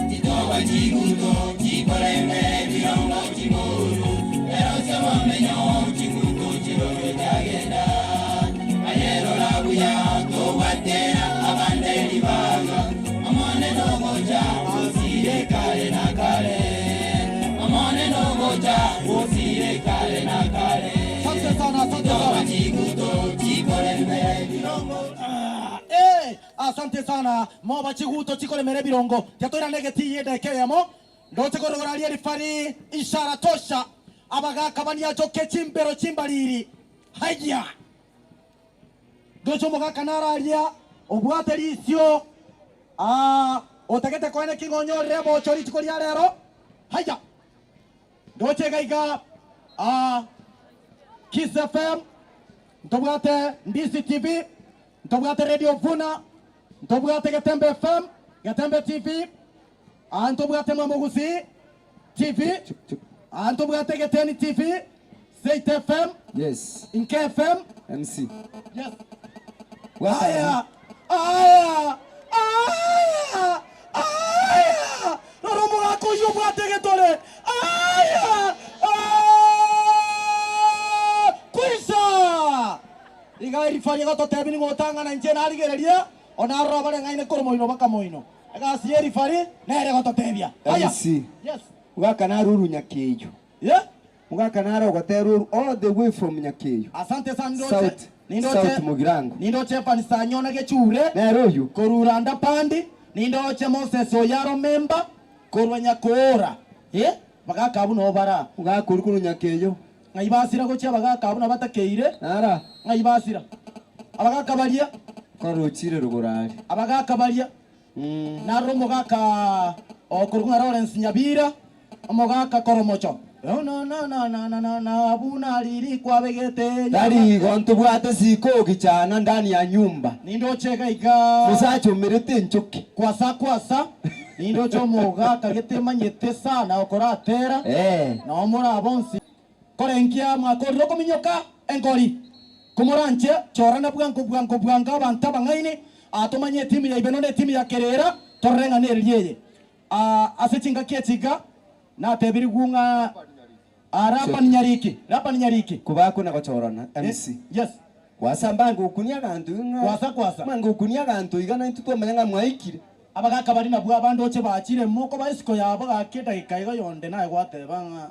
Chitoba chiguto chikoremere ebirongo chinguru, erosia bomenyo chiguto chirorio chiagenda. Aye rora buya tobwatera abande ribaga, Omonene ogocha osire kare na kare, Omonene ogocha osire kare na kare. Asante sana, asante Chitoba sana. chiguto chikoremere ebirongo. Eh, asante sana moba chiguto chikoremera ebirongo tiatoirana egetii edageka eyemo ndoche korogora aria erifari ishara tosha abagaka baniachoke chimbero chimbariri haya ndoche omogaka naro aria obwate risio ah, otagete koene ki ng'onyorere ebocho rituko ria rero haya ndoche iga iga ah, Kiss FM ntobwate Ndisi TV ntobwate Radio Vuna ntobwate Getembe FM Getembe TV ah, ntobwate Mwamogusi TV ah, ntobwate Geteni TV State FM Yes. Nke FM MC. Yes. Aya, aya, aya, aya. Rora omogaka oyio obwate egetore. Aya, ah, kwisa. Iga erifari egototebia ning'o otang'ana inche narigereria, onarora abareng'aine korwa moino baka moino. Egasi y'erifari nere egototebia. Aya. MC. Yes. Mogaka naro oru Nyakeyo. Yeah. Mogaka naro ogotera oru all the way from Nyakeyo. Asante sana nindoche. South, Nindoche. South Mugirango. Nindoche Evanisa Nyona Gechure. Nere oyu. Korwa Randa Pandi. Nindoche Moses Oyaro Memba korwa Nyakoora. Eh, bagaka abwo noo bara. Mogaka oru korwa Nyakeyo. Ng'ai basira gochia abagaka abwo nabatakeire. Nara. Ng'ai basira. Abagaka baria. Kwarochire rogoro aria. Abagaka baria. Naro omogaka okorokwa ng'a Lawrence Nyabira, omogaka koromocho. Buna riri kwabegete Tari igo ntobwate sikoki chana ndani ya nyumba. Nindoche iga iga. Mosacha omerete enchoki. Kwasa kwasa, nindoche omogaka gete manyete sana okoratera. Eh. Nao more bonsi. Korengia mwakorire okominyoka engori. Komoranche, chorana bwango bwango bwango abanto abang'aini, aa tomanye etimu ya Ibeno na etimu ya Kerera, torore ng'a nereri eye. Aa ase chingaki echi iga, natebirigwe ng'a aa Labani Nyariki, Labani Nyariki. Kobakona gochorana, MC. Yes. Kwasa mbange okunia aganto ng'a Kwasa kwasa. Mbange okunia aganto iga naintwe twamanya ng'a mwaikire. Abagaka baria nabwo abandoche bachire mokoba isiko yabo gaki edageka iga yonde naye gwateba ng'a.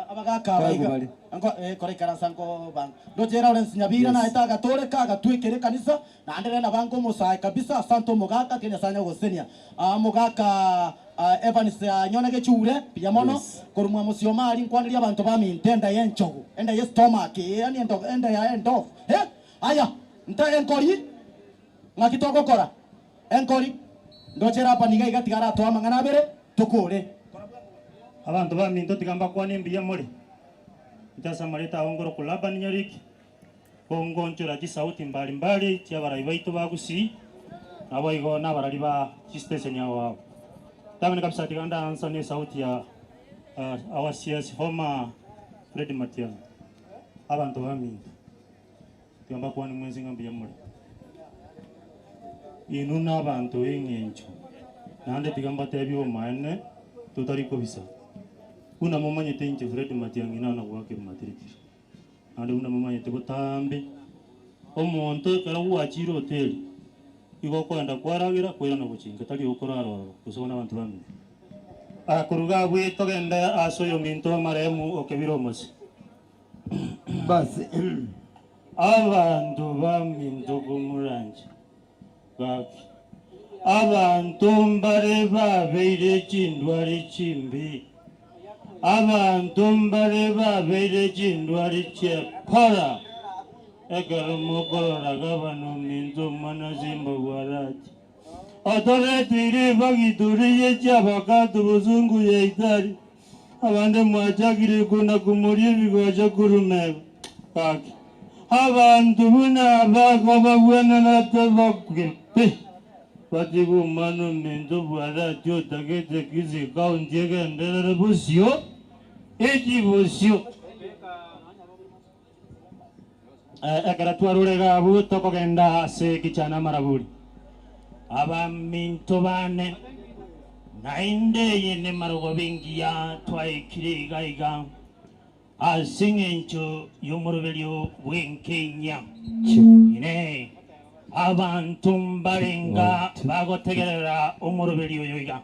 Abagaka aba iga. Bare. Nko eh kora ikaransa nko bang. Ndoche Lawrence Nyabira Yes. naete agatoreka agatwekera ekanisa naende rende nabange omosae kabisa asante omogaka tiga Nyasaye anya gogosesenia. Ah omogaka ah Evans Anyone Gechure mbuya mono Yes. korwa mwa Mosioma aria nkwanerie abanto baminto enda ya enchogu enda ya estomach yaani endo enda ya endofu eh aya nte enkori ng'aki togokora enkori ndoche Laban iga iga tiga aratoe amang'ana abere tokore. Abanto baminto tiga mbakwane mbuya more. Inche ase amareta ao ngorokwa Labani Nyariki, kongonchora chisauti mbari mbari chi'abarai baito ba Gusii, naboigo nabarari ba chistation ao ao. Ritang'ani kabisa tiga ndaansa nesauti ya our CS former Fred Matiang'i. Abanto baminto, tiga mbakwane mwensi ng'a mbuya more. Inwe nabanto b'eng'encho, naende tiga mbatebie obomaene totari kobisa. Buna momanyete inche Fred Matiang'i nana goakerwa matirikiri, naende buna momanyete botambe, omonto ekero gwachire hoteli, igo okoenda kwaragera kwairana gochinka tari okorara ororo gose bono abanto bamino. Koruga abwo togende ase oyominto marehemu okebire omosio. Basi. Abanto baminto komoranche gaki, abanto mbare babeire chindwari chimbi, abanto mbare babeire chindwari chi'ekora, ekero mokorora gavana ominto omwana Simba Bwarati otoreteire efagitory ye chi'abakato bosongo ya Itari, Abande mwachakire kona-komoria ebigocha korwa mego. Gaki, abanto buna aba kobagwenerete bakwe pi, batige omwana ominto bw'Arati otagete Kisii County egenderere bosio, echi bosio. Ekero twarure iga abwo tokogenda ase ekichana amaraburi. Abaminto bane, naende eye nemarogoba engiya twaikire iga iga ase engencho y'omoroberio bw'enkenya. Inee! Abanto mbarenga bagotegerera omoroberio oyo iga?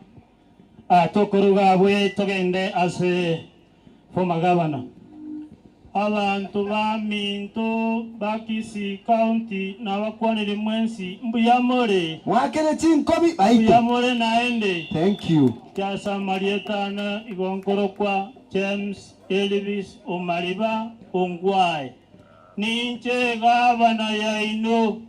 Tokoruga abwo togende ase former governor. Abanto baminto ba Kisii County nabakwanire mwensi mbuya more? Mwakere chinkobi baito. Mbuya more naende? Thank you. Ase amarieta ane igo nkorokwa James Elvis Omariba Ongwae. Ninche gavana yaino.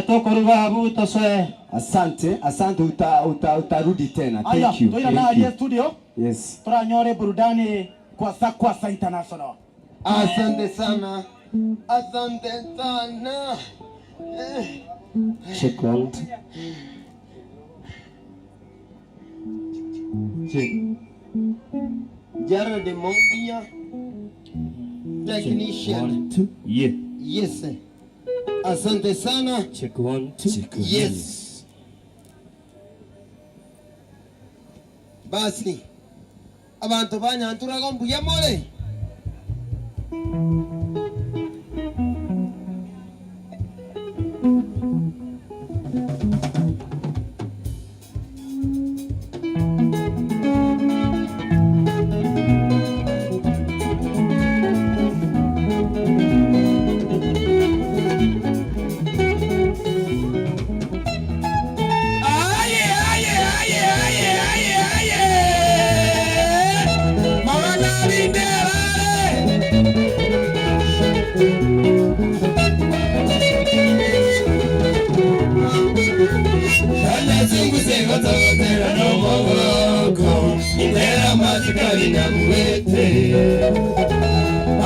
Tokoruga abwo tosoe. Asante, asante uta, uta, utarudi tena. Aya, Thank you. toirane Thank aria you. estudio Yes. toranyore burudani kwasa kwasa international. Asante sana. Asante sana. Eh. Check one, two. Check. Jared Mombinya, technician. One, two. Yeah. Yes. Asante sana. Check one, two. Check Yes. Basi abanto ba Nyanturago mbuya more? Aye, aye, aye, aye, aye, aye. Magana arinde arare. Anazunguse gotogotera n'omugoko intera amazi nyabuwete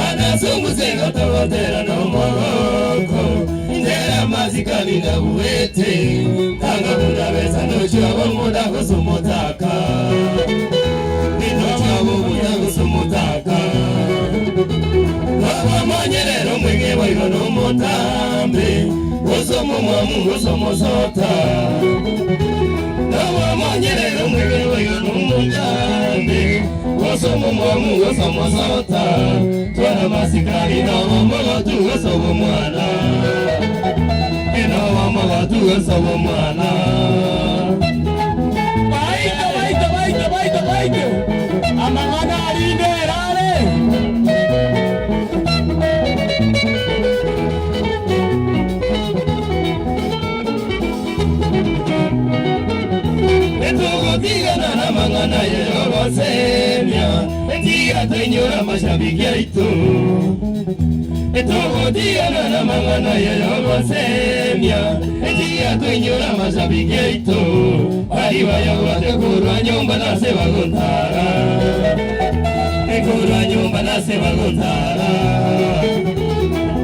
Anazunguse gotogotera n'omugoko intera amazi nyabuwete Tanga mudabesa nochobo muda kusumutaka Ninochobo muda kusumutaka Wamanyerero mwingi waigo n'omutambi Usomo mwamu usomo sota Wamanyerero mwingi waigo n'omutambi Usomo mwamu usomo sota Twana masikari na wamaga tugosobo mwana Ino wamaga tugosobo mwana Baito, baito, baito, baito, baito. Amang'ana arinde erare. Etiga twenyora amashabiki aito Etogotigana na mang'ana yayogosemia Etiga twenyora amashabiki aito Bari bayabwate korwa nyomba nase bagotara Ekorwa nyomba nase bagotara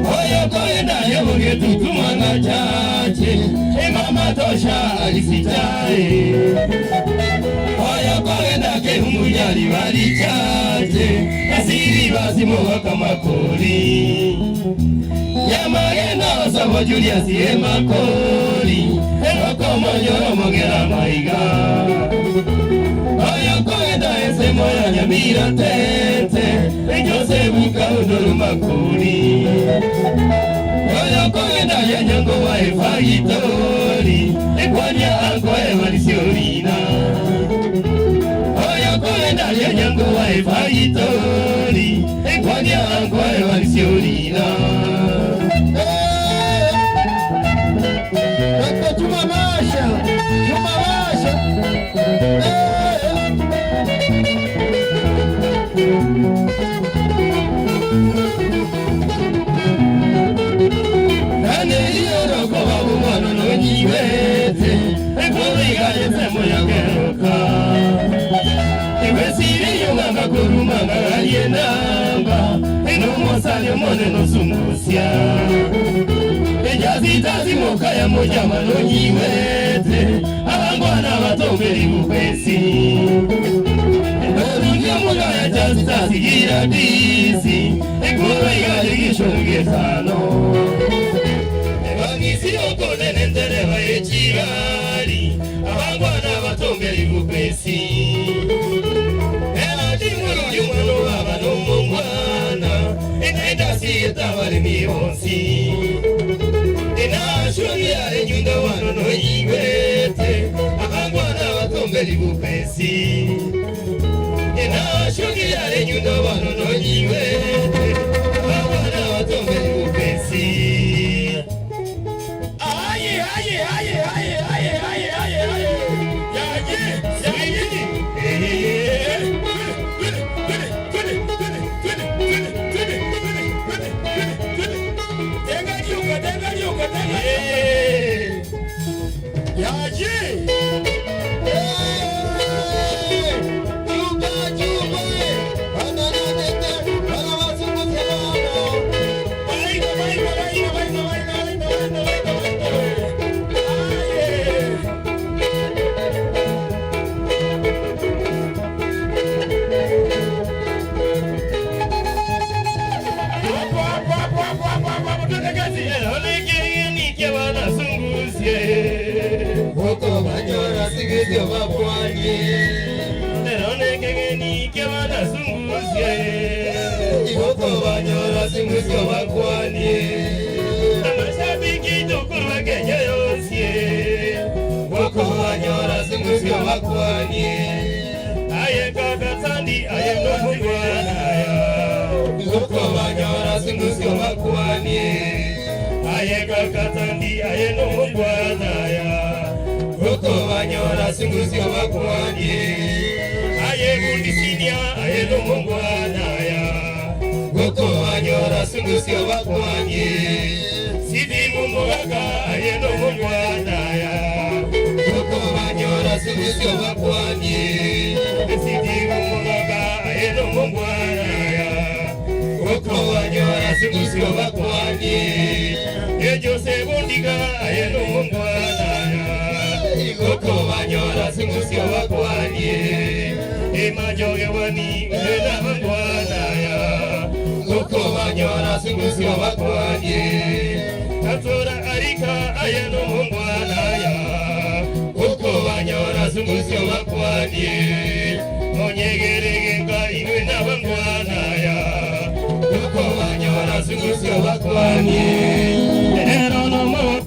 Oyo koenda yobogetutu mwanga chache Emama tosha alisichae Oyo koenda kehumunyali bali chache Asiri basimoga makori Nyamagenda osabo Julius emakori Erokomonyoro mogera maiga Oyo koenda esemo ya Nyamira tete Joseph Kaunduru makori Oyo koenda ya nyango wa efagitori Ekwanya anko evalisiorina Oyo koenda ya nyango wa efagitori Ekwanya anko evalisiorina Dr. Juma Masha, Juma Masha. Nani yoroko babumwana nonyiwete Ekubigayese muyageruka Iwesiri yunganga kurumanga galie namba Eno mone nosungusia Ejazitazimuka ya mujama nonyiwete Abangwana batomberi bukwesi Orunya mugaya jazitasigira disi Ekuru igaligishogesano Ebangisi okone nendereba yechibali Abangwana batomberi bukwesi Ela timuru yumano baba nomungwana Inaenda sieta bali mibonsi Inashuria enyunda wano noyiwete Abangwana batomberi bukwesi Inashuria enyunda wano noyiwete Abangwana batomberi bukwesi Aye, aye, aye, aye, aye, aye, aye, aye. Yaye, yaye. Eh. Tenga liuka, tenga liuka, tenga liuka. Yaye. Juba, juba, Baila, baila, baila, baila, baila, baila, baila, baila, baila. Aye. Hapo, hapo, hapo, hapo, hapo, hapo, hapo, twende kazi. Olekenikia wanasungusie. Huko banyora sigizio bapwanye. Olekenikia wanasungusie. Huko banyora sigizio bapwanye. Amashabiki tukurwa Kenya yonsie. Huko banyora sigizio bapwanye. Aye kaka sandi aye nomungwana ya. Huko banyora sigizio bapwanye. Aye kaka sandi aye nomungwana ya. Huko banyora sigizio bapwanye. Aye bundisinia aye nomungwana ya. Huko banyora sigizio bapwanye. Sidi mumugaka aye nomungwana ya. Huko banyora sigizio bapwanye. Sidi mumugaka aye nomungwana ya. Huko banyora sigizio bapwanye. Ejo sebundiga aye nomungwana ya. Huko banyora sigizio bapwanye. Emajoge wani ena bangwana ya. Huko banyora sigizio bapwanye. Atora arika aye nomungwana ya. Huko banyora sigizio bapwanye. Monyegerege inwe na bangwana ya. Huko banyora sigizio bapwanye. Ero no mo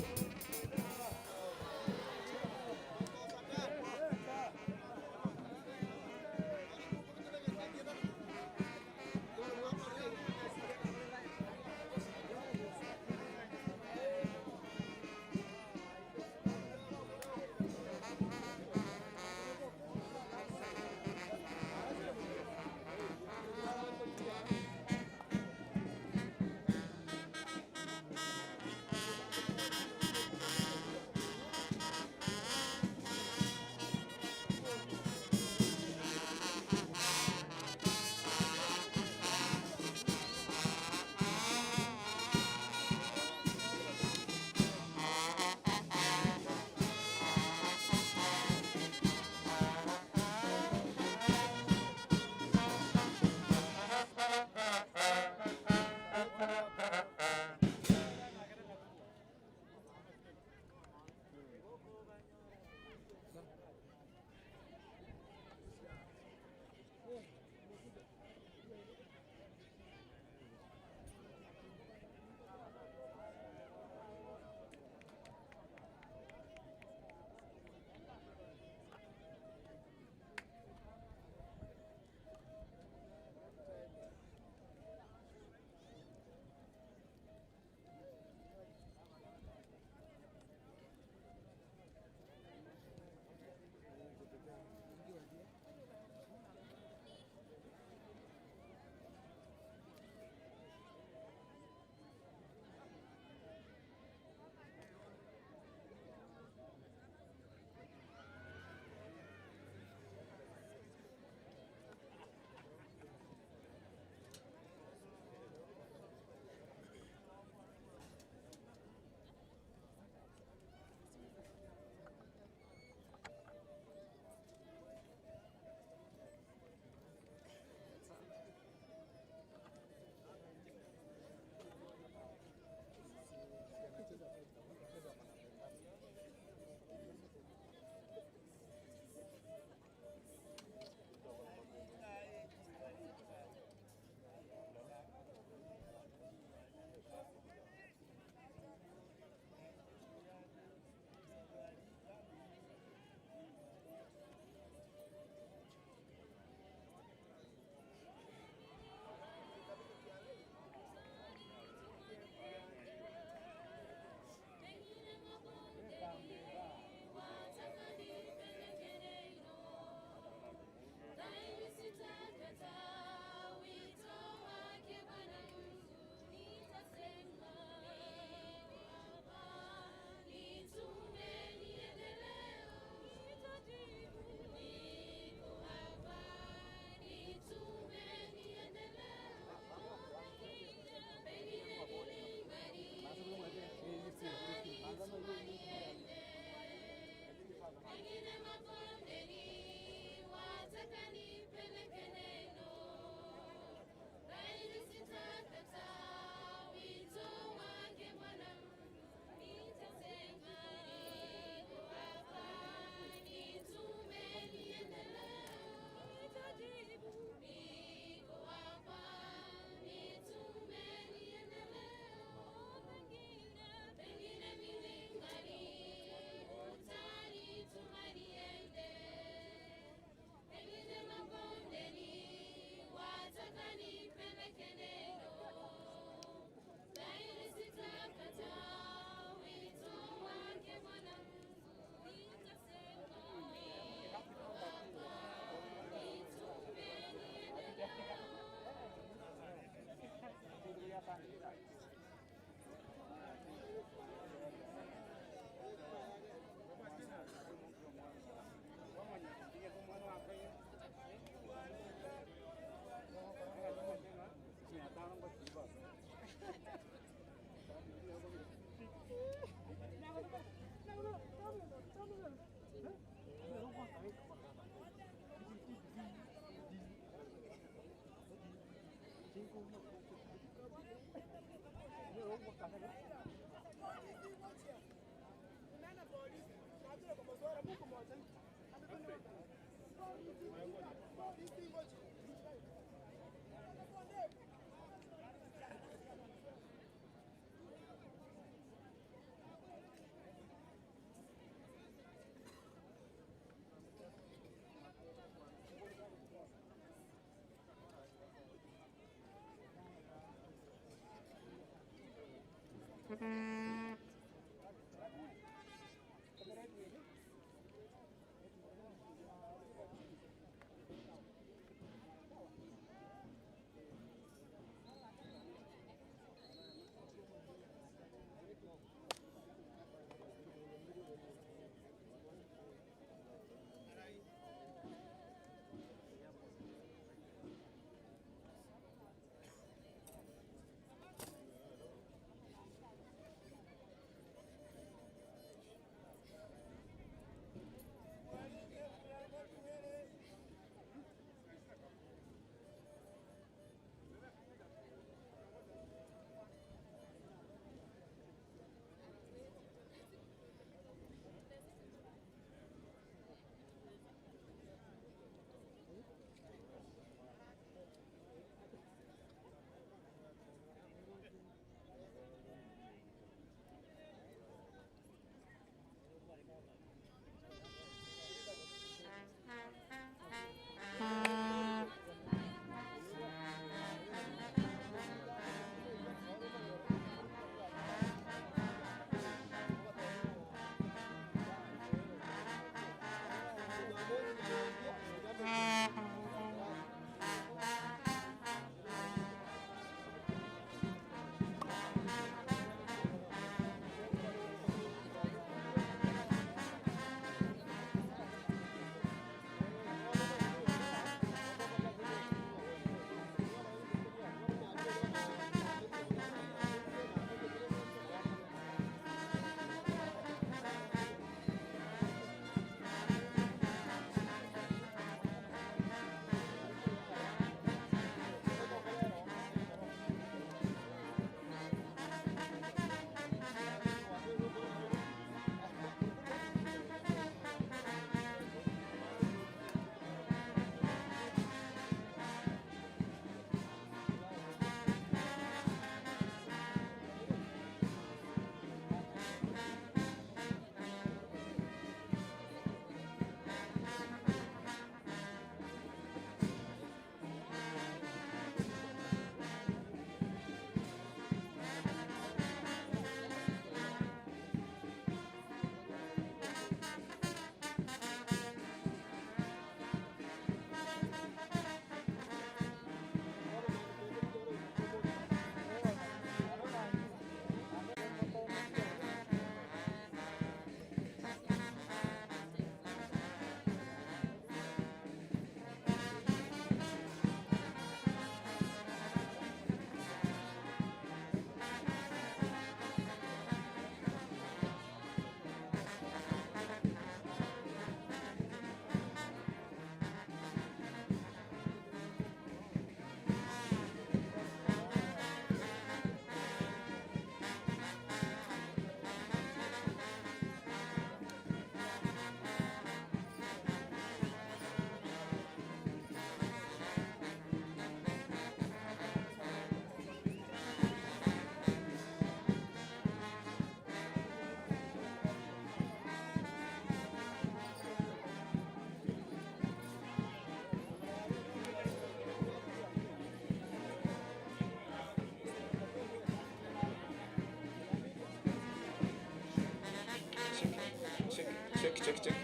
Check, check, check, check.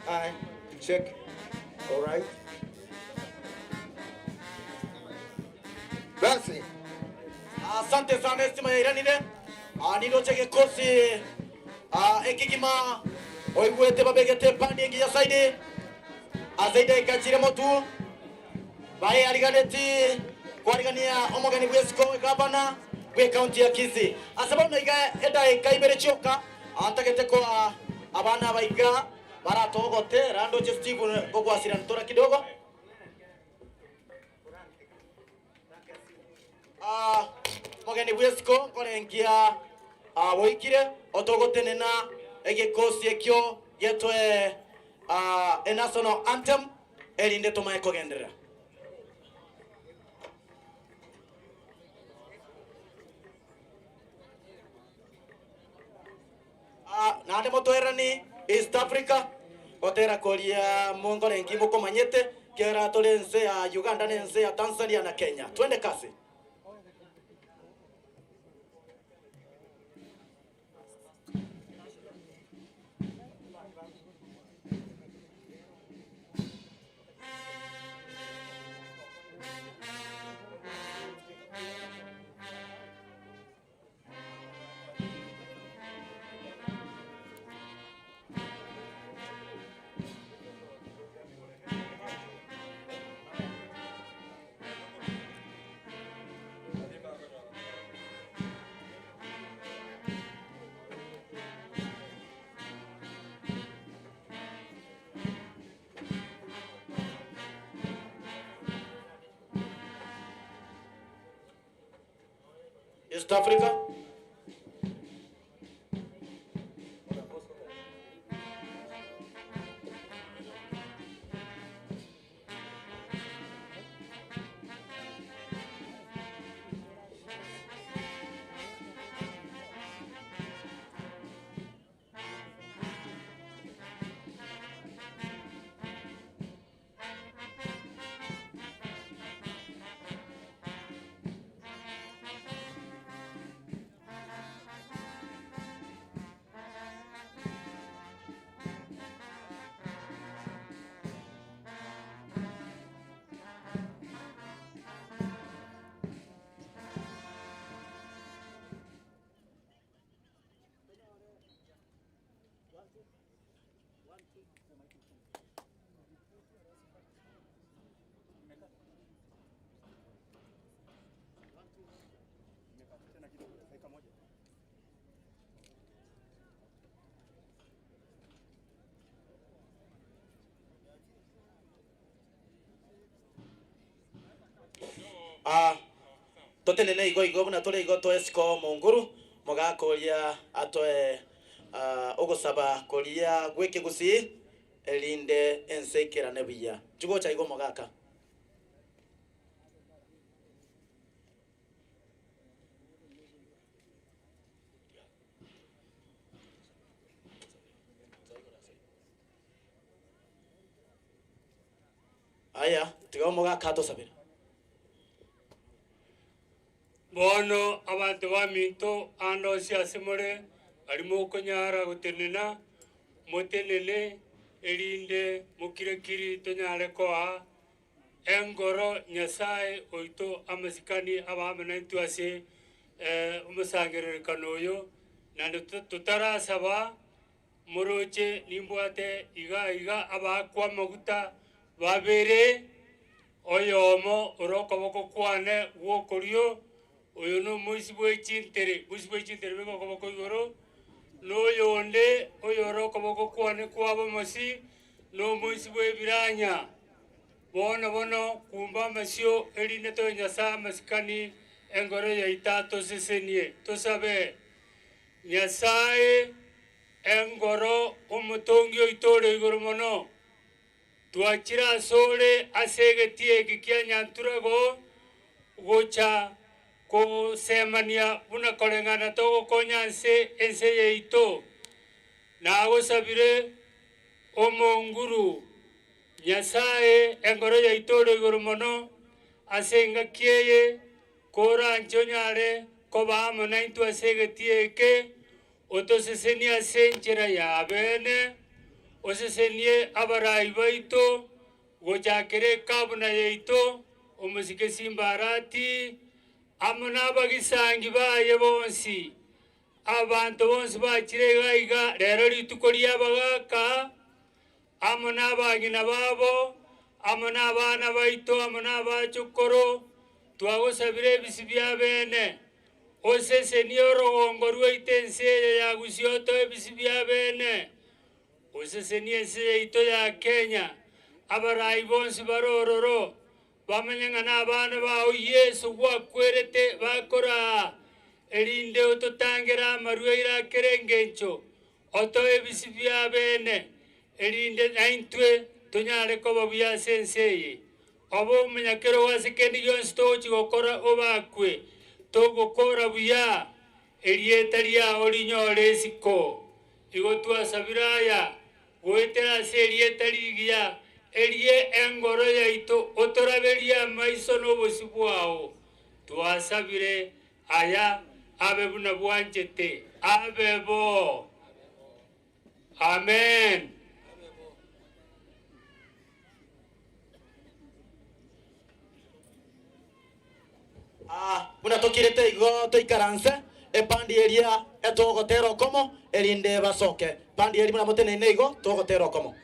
Aye, check. All right. Basi. Asante sana estima yairanire. Ah, niroche gekosi ah, ekigima oigwete babegete pandi engiya saidi ase idaika chire motu baye ariganeti kwarigania omogeni bwesiko egavana bwe county ya Kisii ase bono iga edaika ibere chioka antagete koa abana abaiga baratogote randoche Steve gogwasira ntora kidogo Ah, mogeni bwesiko nkorengia ah, boikire otogotenena egekosi ekio getwe Ah, enational anthem erinde tomae kogenderera. Ah, naende motoerani East Africa gotera koria mongorenki mokomanyete kera tore ense ya Uganda na ense ya Tanzania na Kenya. Twende kasi. East Africa. Ah, totenene igo igo buna tore igo toesiko monguru mogakoria atoe ah, ogosaba koria gwekegusii erinde ense ikerane buya chigocha igo mogaka. Aya, tiga omogaka atosabere. Bono abanto baminto ande onsi ase more, baria mokonyara gotenena, motenene, erinde mokire-kiri tonyare koa engoro Nyasae oito amasikani abe amo naintwe ase omosangererekano oyo, naende totarasaba Moroche nimbwate iga iga abaakwa amaguta babere, oyomo ore okoboko kwane gw'okorio, oyo nomoisia bwe chintere, moisia bwe chintere beka okoboko igoro, na oyonde oyore okoboko kwane kwa bomosi, nomoisia bw'ebiranya. Bono bono kumba amasio, erinde toe Nyasae amasikani, engoro yaito atosesenie. Tosabe. Nyasae, engoro omotongi oito ore igoro mono, twachire asore ase egetii eke kia Nyanturago gocha kosemania buna koreng'ana togokonya nse ense yaito. Nagosabire Omonguru, Nyasae, engoro yaito ore igoro mono, ase engaki eye Koranche onyare koba amo naintwe ase egetii eke, otosesenie ase enchera y'abeene, osesenie abarai baito, gochakera ekabuna yaito, omosike Simbarati, amo nabagisangi baye bonsi, abanto bonsi bachire iga iga rero rituko ri'abagaaka, amo nabang'ina babo, amo nabana baito, amo nabachokoro, twagosabire ebisio bi'abeene. Osesenie orogongo rwaito ense eye ya Gusii otoe ebisio bi'abeene. Osesenie ense yaito ya Kenya, abarai bonsi bare ororo, bamanye ng'a nabana bao Yeso gwakwerete bakoraa, erinde ototangere amarwaire a kera engencho, Otoe ebisio bi'abeene, Erinde naintwe tonyare koba buya ase ense eye. Obe omonyakerogo ase kende gionsi togochia gokora obakwe, togokora buya, erieta riao rinyore isiko. Igo twasabire aya goetera ase erieta rigiya erie engoro yaito, otoraberie amaiso na obosio bwao. Twasabire aya abe buna bwanchete, abe bo. Amen. Buna tokirete igo toikaranse, epandi eria etogotera okomo, erinde basoke. Pandi eria buna moteneine igo togotera okomo.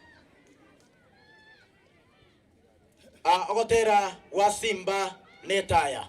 Ogotera gwa Simba netaya.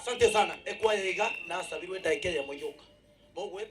Asante sana ekwaya iga nasabirwe edaika eyemo yoka.